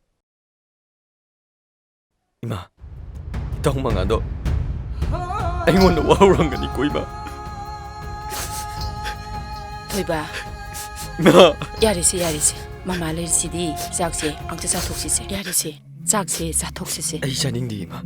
ꯏꯃꯥ, ꯏꯇꯥꯎ ꯃꯉꯥꯗꯣ ꯑꯩꯉꯣꯟꯗ ꯋꯥꯍꯧꯔꯝꯒꯅꯤꯀꯣ, ꯏꯃꯥ꯫ ꯊꯣꯏꯕ꯫ ꯏꯃꯥ꯫ ꯌꯥꯔꯦꯁꯦ, ꯌꯥꯔꯦꯁꯦ꯫ ꯃꯃꯥ ꯂꯩꯔꯤꯁꯤꯗꯤ, ꯆꯥꯛꯁꯦ ꯑꯝꯇ ꯆꯥꯊꯣꯛꯁꯤꯁꯦ꯫ ꯌꯥꯔꯦꯁꯦ, ꯆꯥꯛꯁꯦ ꯆꯥꯊꯣꯛꯁꯤꯁꯦ꯫ ꯑꯩ ꯆꯥꯅꯤꯡꯗꯦ, ꯏꯃꯥ꯫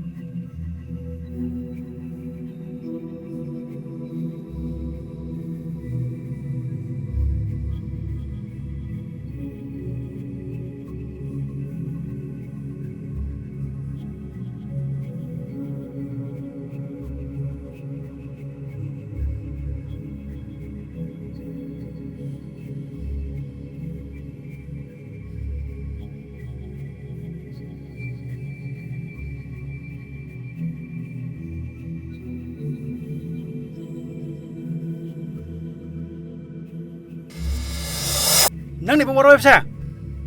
ꯅꯪꯅꯦꯕ ꯋꯥꯔꯧ ꯍꯥꯏꯕꯁꯦ꯫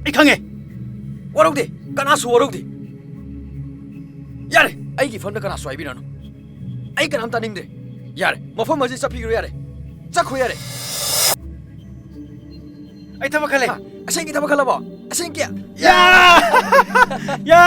ꯑꯩ ꯈꯪꯉꯦ꯫ ꯋꯥꯔꯧꯗꯦ꯫ ꯀꯅꯥꯁꯨ ꯋꯥꯔꯧꯗꯦ꯫ ꯌꯥꯔꯦ, ꯑꯩꯒꯤ ꯏꯐꯝꯗ ꯀꯅꯥꯁꯨ ꯍꯥꯏꯕꯤꯔꯅꯨ꯫ ꯑꯩ ꯀꯅꯥꯝ ꯇꯥꯅꯤꯡꯗ꯭ꯔꯦ꯫ ꯌꯥꯔꯦ, ꯃꯐꯝ ꯑꯁꯤ ꯆꯠꯄꯤꯈ꯭ꯔꯣ ꯌꯥꯔꯦ꯫ ꯆꯠꯈ꯭ꯔꯣ ꯌꯥꯔꯦ꯫ ꯑꯩ ꯊꯕꯛ ꯈꯜꯂꯦ꯫ ꯍꯥ? ꯑꯁꯦꯡꯀꯤ ꯊꯕꯛ ꯈꯜꯂꯕꯣ? ꯑꯁꯦꯡꯀꯤ? ꯌꯥ! ꯌꯥ!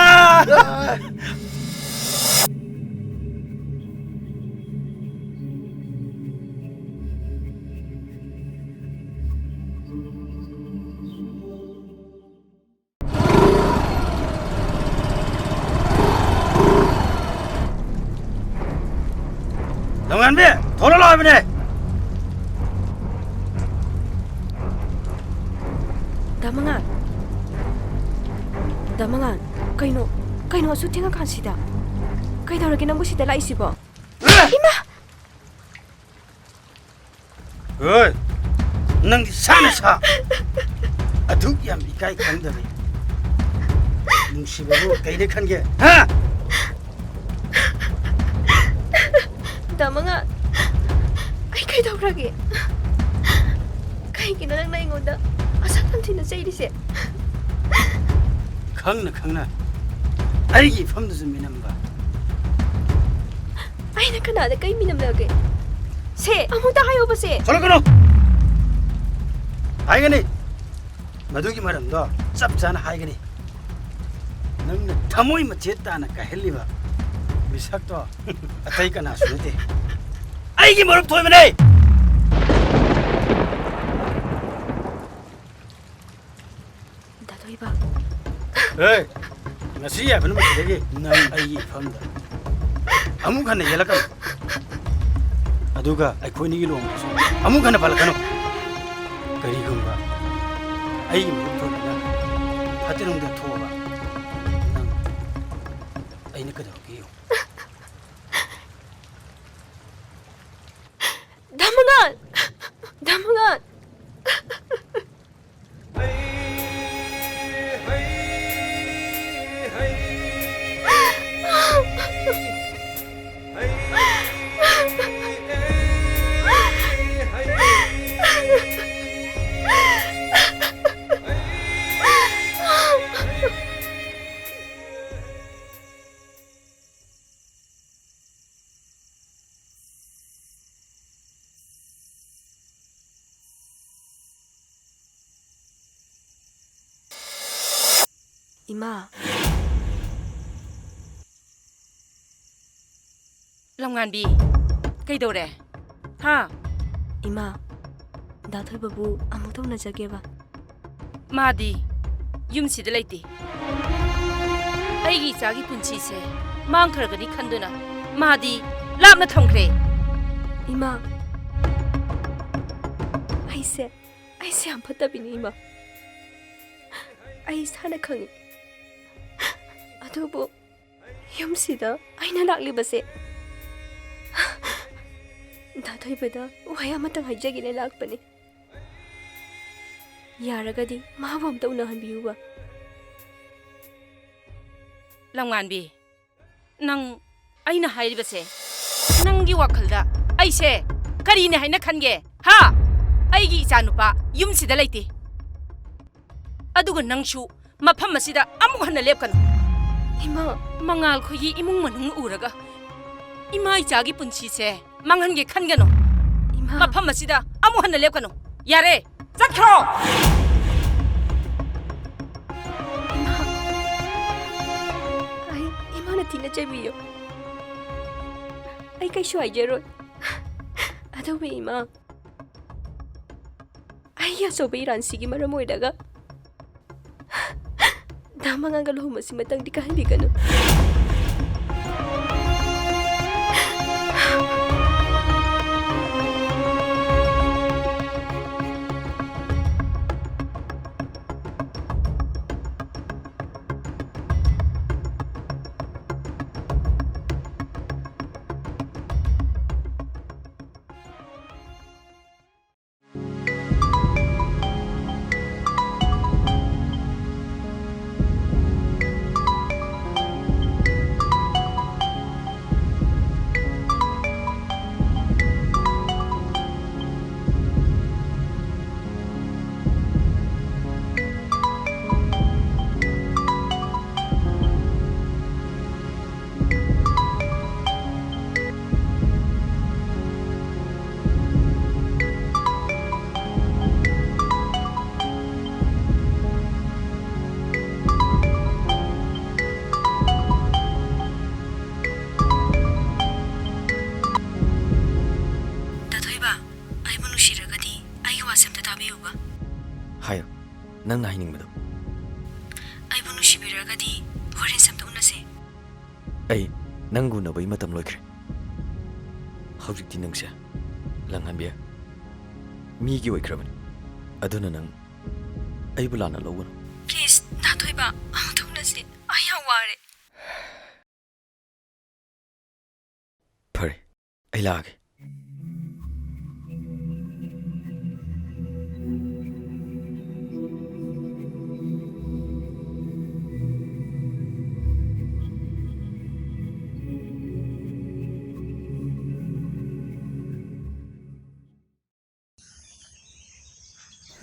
ꯂꯝꯉꯥꯟꯕꯤ, ꯊꯣꯛꯂꯛꯑꯣ ꯍꯥꯏꯕꯅꯦ꯫ ꯗꯥ ꯃꯉꯥꯜ꯫ ꯗꯥ ꯃꯉꯥꯜ, ꯀꯩꯅꯣ? ꯀꯩꯅꯣ ꯑꯁꯨꯛ ꯊꯦꯡꯉꯀꯥꯟꯁꯤꯗ? ꯀꯩꯗꯧꯔꯒꯦ ꯅꯪꯕꯨ ꯁꯤꯗ ꯂꯥꯛꯏꯁꯤꯕꯣ? ꯏꯃꯥ! ꯍꯣꯏ, ꯅꯪꯗꯤ ꯁꯥꯅ ꯁꯥ꯫ ꯑꯗꯨꯛ ꯌꯥꯝ ꯏꯀꯥꯏ ꯈꯪꯗꯕꯤ ꯅꯨꯡꯁꯤꯕꯕꯨ ꯀꯩꯗ ꯈꯟꯒꯦ, ꯍꯥ? ꯗꯥ ꯃꯉꯥꯜ, ꯑꯩ ꯀꯩꯗꯧꯈ꯭ꯔꯒꯦ? ꯀꯩꯒꯤꯅꯣ ꯅꯪꯅ ꯑꯩꯉꯣꯟꯗ ꯑꯁꯨꯛ ꯌꯥꯝ ꯊꯤꯅ ꯆꯩꯔꯤꯁꯦ? ꯈꯪꯅ ꯈꯪꯅ ꯑꯩꯒꯤ ꯏꯐꯝꯗꯁꯨ ꯃꯤꯅꯝꯕ꯫ ꯑꯩꯅ ꯀꯅꯥꯗ ꯀꯩ ꯃꯤꯅꯝꯂꯒꯦ? ꯁꯦ, ꯑꯃꯨꯛꯇ ꯍꯥꯏꯌꯣꯕ ꯁꯦ꯫ ꯆꯠꯂꯛꯀꯅꯨ! ꯍꯥꯏꯒꯅꯤ꯫ ꯃꯗꯨꯒꯤ ꯃꯔꯝꯗꯣ ꯆꯞ ꯆꯥꯅ ꯍꯥꯏꯒꯅꯤ꯫ ꯅꯪꯅ ꯊꯃꯣꯏ ꯃꯆꯦꯠ ꯇꯥꯅ ꯀꯥꯏꯍꯜꯂꯤꯕ ꯃꯤꯁꯛꯇꯣ ꯑꯇꯩ ꯀꯅꯥꯁꯨ ꯅꯠꯇꯦ, ꯑꯩꯒꯤ ꯃꯔꯨꯞ ꯊꯣꯏꯕꯅꯦ꯫ ꯗꯥ ꯊꯣꯏꯕ꯫ ꯑꯦ, ꯉꯁꯤ ꯌꯥꯏꯐ ꯅꯨꯃꯤꯠꯁꯤꯗꯒꯤ ꯅꯪ ꯑꯩꯒꯤ ꯏꯐꯝꯗ ꯑꯃꯨꯛ ꯍꯟꯅ ꯌꯦꯜꯂꯛꯀꯅꯨ꯫ ꯑꯗꯨꯒ ꯑꯩꯈꯣꯏꯅꯤꯒꯤ ꯂꯨꯍꯣꯡꯕꯁꯨ ꯑꯃꯨꯛ ꯍꯟꯅ ꯄꯜꯂꯛꯀꯅꯨ꯫ ꯀꯔꯤꯒꯨꯝꯕ ꯑꯩꯒꯤ ꯃꯔꯨꯞ ꯊꯣꯏꯕꯅ ꯐꯠꯇꯅꯨꯡꯗ ꯊꯣꯛꯑꯕ, ꯅꯪ ꯑꯩꯅ ꯀꯩꯗꯧꯔꯛꯀꯦ ꯌꯦꯡꯉꯨ꯫ ꯗꯥ ꯃꯉꯥꯜ! ꯗꯥ ꯃꯉꯥꯜ! ꯏꯃꯥ꯫ ꯂꯝꯉꯥꯟꯕꯤ, ꯀꯩꯗꯧꯔꯦ? ꯍꯥ? ꯏꯃꯥ, ꯗꯥ ꯊꯣꯏꯕꯕꯨ ꯑꯃꯨꯛꯇ ꯎꯅꯖꯒꯦꯕ꯫ ꯃꯥꯗꯤ ꯌꯨꯝꯁꯤꯗ ꯂꯩꯇꯦ꯫ ꯑꯩꯒꯤ ꯏꯆꯥꯒꯤ ꯄꯨꯟꯁꯤꯁꯦ ꯃꯥꯡꯈ꯭ꯔꯒꯅꯤ ꯈꯟꯗꯨꯅ ꯃꯥꯗꯤ ꯂꯥꯞꯅ ꯊꯝꯈ꯭ꯔꯦ꯫ ꯏꯃꯥ, ꯑꯩꯁꯦ, ꯑꯩꯁꯦ ꯌꯥꯝ ꯐꯠꯇꯕꯤꯅꯤ, ꯏꯃꯥ꯫ ꯑꯩ ꯏꯁꯥꯅ ꯈꯪꯉꯤ꯫ ꯑꯗꯨꯕꯨ ꯌꯨꯝꯁꯤꯗ ꯑꯩꯅ ꯂꯥꯛꯂꯤꯕꯁꯦ ꯗꯥ ꯊꯣꯏꯕꯗ ꯋꯥꯍꯩ ꯑꯃꯇꯪ ꯍꯥꯏꯖꯒꯦꯅ ꯂꯥꯛꯄꯅꯤ꯫ ꯌꯥꯔꯒꯗꯤ ꯃꯥꯕꯨ ꯑꯝꯇ ꯎꯅꯍꯟꯕꯤꯌꯨꯕ꯫ ꯂꯝꯉꯥꯟꯕꯤ, ꯅꯪ ꯑꯩꯅ ꯍꯥꯏꯔꯤꯕꯁꯦ, ꯅꯪꯒꯤ ꯋꯥꯈꯜꯗ ꯑꯩꯁꯦ ꯀꯔꯤꯅꯦ ꯍꯥꯏꯅ ꯈꯟꯒꯦ? ꯍꯥ? ꯑꯩꯒꯤ ꯏꯆꯥꯅꯨꯄꯥ ꯌꯨꯝꯁꯤꯗ ꯂꯩꯇꯦ꯫ ꯑꯗꯨꯒ ꯅꯪꯁꯨ ꯃꯐꯝ ꯑꯁꯤꯗ ꯑꯃꯨꯛ ꯍꯟꯅ ꯂꯦꯞꯀꯅꯨ꯫ ꯏꯃꯥ꯫ ꯃꯉꯥꯜ ꯈꯣꯏꯒꯤ ꯏꯃꯨꯡ ꯃꯅꯨꯡ ꯎꯔꯒ ꯏꯃꯥ ꯏꯆꯥꯒꯤ ꯄꯨꯟꯁꯤꯁꯦ ꯃꯥꯡꯍꯟꯒꯦ ꯈꯟꯒꯅꯨ꯫ ꯏꯃꯥ꯫ ꯃꯐꯝ ꯑꯁꯤꯗ ꯑꯃꯨꯛ ꯍꯟꯅ ꯂꯦꯞꯀꯅꯨ꯫ ꯌꯥꯔꯦ, ꯆꯠꯈ꯭ꯔꯣ! ꯏꯃꯥ꯫ ꯑꯩ, ꯏꯃꯥꯅ ꯊꯤꯅ ꯆꯩꯕꯤꯌꯨ꯫ ꯑꯩ ꯀꯩꯁꯨ ꯍꯥꯏꯖꯔꯣꯏ꯫ ꯑꯗꯨꯕꯨ ꯏꯃꯥ, ꯑꯩꯒꯤ ꯑꯆꯧꯕ ꯏꯔꯥꯟꯁꯤꯒꯤ ꯃꯔꯝ ꯑꯣꯏꯔꯒ ꯗꯥ ꯃꯉꯥꯜꯒ ꯂꯨꯍꯣꯡꯕꯁꯤ ꯃꯇꯪꯗꯤ ꯀꯥꯏꯍꯟꯕꯤꯒꯅꯨ꯫ ꯅꯪꯅ ꯍꯥꯏꯅꯤꯡꯕꯗꯣ꯫ ꯑꯩꯕꯨ ꯅꯨꯡꯁꯤꯕꯤꯔꯒꯗꯤ ꯍꯣꯔꯦꯟ ꯁꯝꯇ ꯎꯅꯁꯦ꯫ ꯑꯩ ꯅꯪ ꯎꯅꯕꯒꯤ ꯃꯇꯝ ꯂꯣꯏꯈ꯭ꯔꯦ꯫ ꯍꯧꯖꯤꯛꯇꯤ ꯅꯪꯁꯦ ꯂꯪꯍꯟꯕꯤ ꯃꯤꯒꯤ ꯑꯣꯏꯈ꯭ꯔꯕꯅꯤ꯫ ꯑꯗꯨꯅ ꯅꯪ ꯑꯩꯕꯨ ꯂꯥꯟꯅ ꯂꯧꯒꯅꯨ꯫ Please, ꯗꯥ ꯊꯣꯏꯕ, ꯑꯃꯨꯛꯇ ꯎꯅꯁꯦ꯫ ꯑꯩ ꯌꯥꯝ ꯋꯥꯔꯦ꯫ ꯐꯔꯦ, ꯑꯩ ꯂꯥꯛꯑꯒꯦ꯫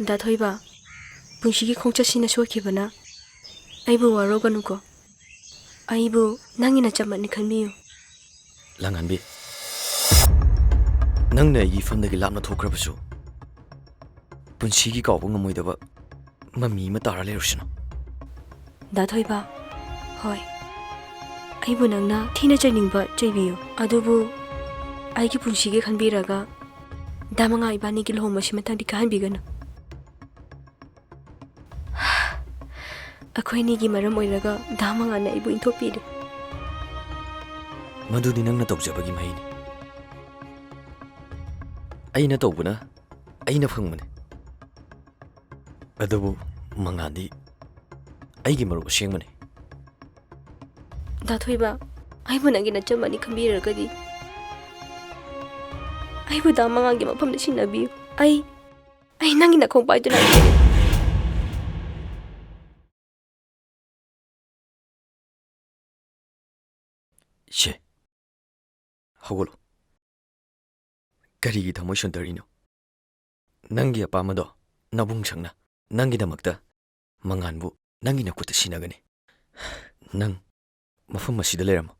ꯗꯥ ꯊꯣꯏꯕ, ꯄꯨꯟꯁꯤꯒꯤ ꯈꯣꯡꯆꯠꯁꯤꯅ ꯁꯣꯏꯈꯤꯕꯅ ꯑꯩꯕꯨ ꯋꯥꯔꯧꯒꯅꯨꯀꯣ꯫ ꯑꯩꯕꯨ ꯅꯪꯒꯤ ꯅꯆꯝꯃꯛꯅꯤ ꯈꯟꯕꯤꯌꯨ꯫ ꯂꯪꯍꯟꯕꯤ, ꯅꯪꯅ ꯑꯩꯒꯤ ꯏꯐꯝꯗꯒꯤ ꯂꯥꯞꯅ ꯊꯣꯛꯈ꯭ꯔꯕꯁꯨ, ꯄꯨꯟꯁꯤꯒꯤ ꯀꯥꯎꯕ ꯉꯝꯃꯣꯏꯗꯕ ꯃꯃꯤ ꯑꯃ ꯇꯥꯔ ꯂꯩꯔꯨꯁꯅꯨ꯫ ꯗꯥ ꯊꯣꯏꯕ, ꯍꯣꯏ, ꯑꯩꯕꯨ ꯅꯪꯅ ꯊꯤꯅ ꯆꯩꯅꯤꯡꯕ ꯆꯩꯕꯤꯌꯨ, ꯑꯗꯨꯕꯨ ꯑꯩꯒꯤ ꯄꯨꯟꯁꯤꯒꯤ ꯈꯟꯕꯤꯔꯒ ꯗꯥ ꯃꯉꯥ ꯏꯕꯥꯅꯤꯒꯤ ꯂꯨꯍꯣꯡꯕꯁꯤ ꯃꯊꯪꯗꯤ ꯀꯥꯏꯍꯟꯕꯤꯒꯅꯨ꯫ ꯑꯩꯈꯣꯏꯅꯤꯒꯤ ꯃꯔꯝ ꯑꯣꯏꯔꯒ ꯗꯥ ꯃꯉꯥꯅ ꯑꯩꯕꯨ ꯏꯟꯊꯣꯛꯄꯤꯔꯦ꯫ ꯃꯗꯨꯗꯤ ꯅꯪꯅ ꯇꯧꯖꯕꯒꯤ ꯃꯍꯩꯅꯤ꯫ ꯑꯩꯅ ꯇꯧꯕꯅ ꯑꯩꯅ ꯐꯪꯕꯅꯤ꯫ ꯑꯗꯨꯕꯨ ꯃꯉꯥꯟꯗꯤ ꯑꯩꯒꯤ ꯃꯔꯨꯞ ꯑꯁꯦꯡꯕꯅꯤ꯫ ꯗꯥ ꯊꯣꯏꯕ, ꯑꯩꯕꯨ ꯅꯪꯒꯤ ꯅꯆꯝꯃꯅꯤ ꯈꯟꯕꯤꯔꯒꯗꯤ ꯑꯩꯕꯨ ꯗꯥ ꯃꯉꯥꯟꯒꯤ ꯃꯐꯝꯗ ꯁꯤꯟꯅꯕꯤꯌꯨ꯫ ꯑꯩ, ꯑꯩ ꯅꯪꯒꯤ ꯅꯈꯣꯡ ꯄꯥꯏꯗꯨꯅ ꯂꯩꯖꯒꯦ꯫ ꯁꯦ, ꯍꯧꯒꯠꯂꯣ꯫ ꯀꯔꯤꯒꯤ ꯊꯃꯣꯏ ꯁꯣꯟꯊꯔꯤꯅꯣ? ꯅꯪꯒꯤ ꯑꯄꯥꯝꯕꯗꯣ ꯅꯕꯨꯡ ꯁꯪꯅ ꯅꯪꯒꯤꯗꯃꯛꯇ ꯃꯉꯥꯟꯕꯨ ꯅꯪꯒꯤ ꯅꯈꯨꯠꯇ ꯁꯤꯟꯅꯒꯅꯤ꯫ ꯅꯪ ꯃꯐꯝ ꯑꯁꯤꯗ ꯂꯩꯔꯝꯃꯨ꯫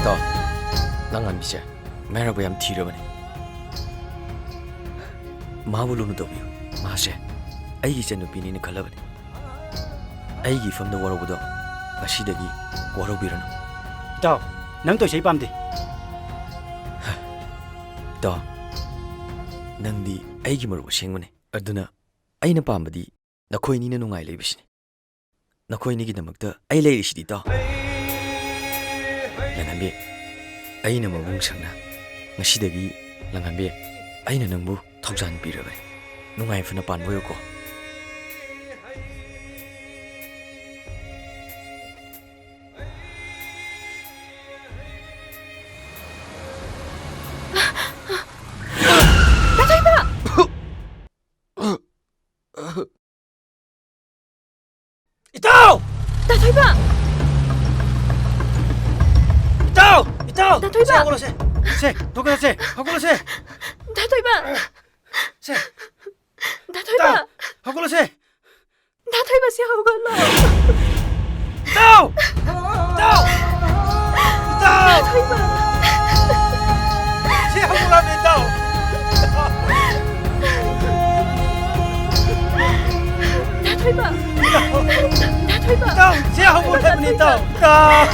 ꯑꯣ, ꯂꯥꯡꯉꯥꯟꯕꯤꯁꯦ ꯃꯔꯥꯏꯕꯛ ꯌꯥꯝ ꯊꯤꯔꯕꯅꯤ꯫ ꯃꯥꯕꯨ ꯂꯨꯅ ꯇꯧꯕꯤꯌꯨ꯫ ꯃꯥꯁꯦ ꯑꯩꯒꯤ ꯏꯆꯟꯅꯨꯄꯤꯅꯤꯅ ꯈꯜꯂꯕꯅꯤ꯫ ꯑꯩꯒꯤ ꯏꯐꯝꯗ ꯋꯥꯔꯧꯕꯗꯣ ꯉꯁꯤꯗꯒꯤ ꯋꯥꯔꯧꯕꯤꯔꯅꯨ꯫ ꯏꯇꯥꯎ, ꯅꯪ ꯇꯧꯏꯁꯦ ꯑꯩ ꯄꯥꯝꯗꯦ꯫ ꯏꯇꯥꯎ, ꯅꯪꯗꯤ ꯑꯩꯒꯤ ꯃꯔꯨꯞ ꯑꯁꯦꯡꯕꯅꯤ꯫ ꯑꯗꯨꯅ ꯑꯩꯅ ꯄꯥꯝꯕꯗꯤ ꯅꯈꯣꯏꯅꯤꯅ ꯅꯨꯡꯉꯥꯏ ꯂꯩꯕꯁꯤꯅꯤ꯫ ꯅꯈꯣꯏꯅꯤꯒꯤꯗꯃꯛꯇ ꯑꯩ ꯂꯩꯔꯤꯁꯤꯗꯤ, ꯏꯇꯥꯎ꯫ ꯂꯥꯡꯉꯥꯟꯕꯤ, ꯑꯩꯅ ꯃꯕꯨꯡ ꯁꯪꯅ ꯉꯁꯤꯗꯒꯤ, ꯂꯥꯡꯉꯥꯟꯕꯤ, ꯑꯩꯅ ꯅꯪꯕꯨ ꯊꯧꯖꯥꯟ ꯄꯤꯔꯕꯅꯤ꯫ ꯅꯨꯡꯉꯥꯏ ꯐꯅ ꯄꯥꯟꯕ ꯑꯣꯏꯌꯨꯀꯣ꯫ ꯗꯥ ꯊꯣꯏꯕ! ꯏꯇꯥꯎ! ꯗꯥ ꯊꯣꯏꯕ! ꯏꯇꯥꯎ! ꯏꯇꯥꯎ! ꯗꯥ ꯊꯣꯏꯕ! ꯁꯦ, ꯍꯧꯒꯠꯂꯁꯦ꯫ ꯁꯦ, ꯊꯣꯛꯀꯠꯂꯁꯦ꯫ ꯍꯧꯒꯠꯂꯁꯦ꯫ ꯗꯥ ꯊꯣꯏꯕ! ꯁꯦ꯫ ꯗꯥ ꯊꯣꯏꯕ! ꯏꯇꯥꯎ! ꯍꯧꯒꯠꯂꯁꯦ꯫ ꯗꯥ ꯊꯣꯏꯕ, ꯁꯦ ꯍꯧꯒꯠꯂꯣ꯫ ꯏꯇꯥꯎ! ꯏꯇꯥꯎ! ꯏꯇꯥꯎ! ꯗꯥ ꯊꯣꯏꯕ! ꯁꯦ ꯍꯧꯒꯠꯂꯣ, ꯏꯇꯥꯎ! ꯗꯥ ꯊꯣꯏꯕ! ꯗꯥ ꯊꯣꯏꯕ! ꯏꯇꯥꯎ! ꯁꯦ ꯍꯧꯒꯠꯂꯣ ꯍꯥꯏꯕꯅꯤ, ꯏꯇꯥꯎ! ꯏꯇꯥꯎ!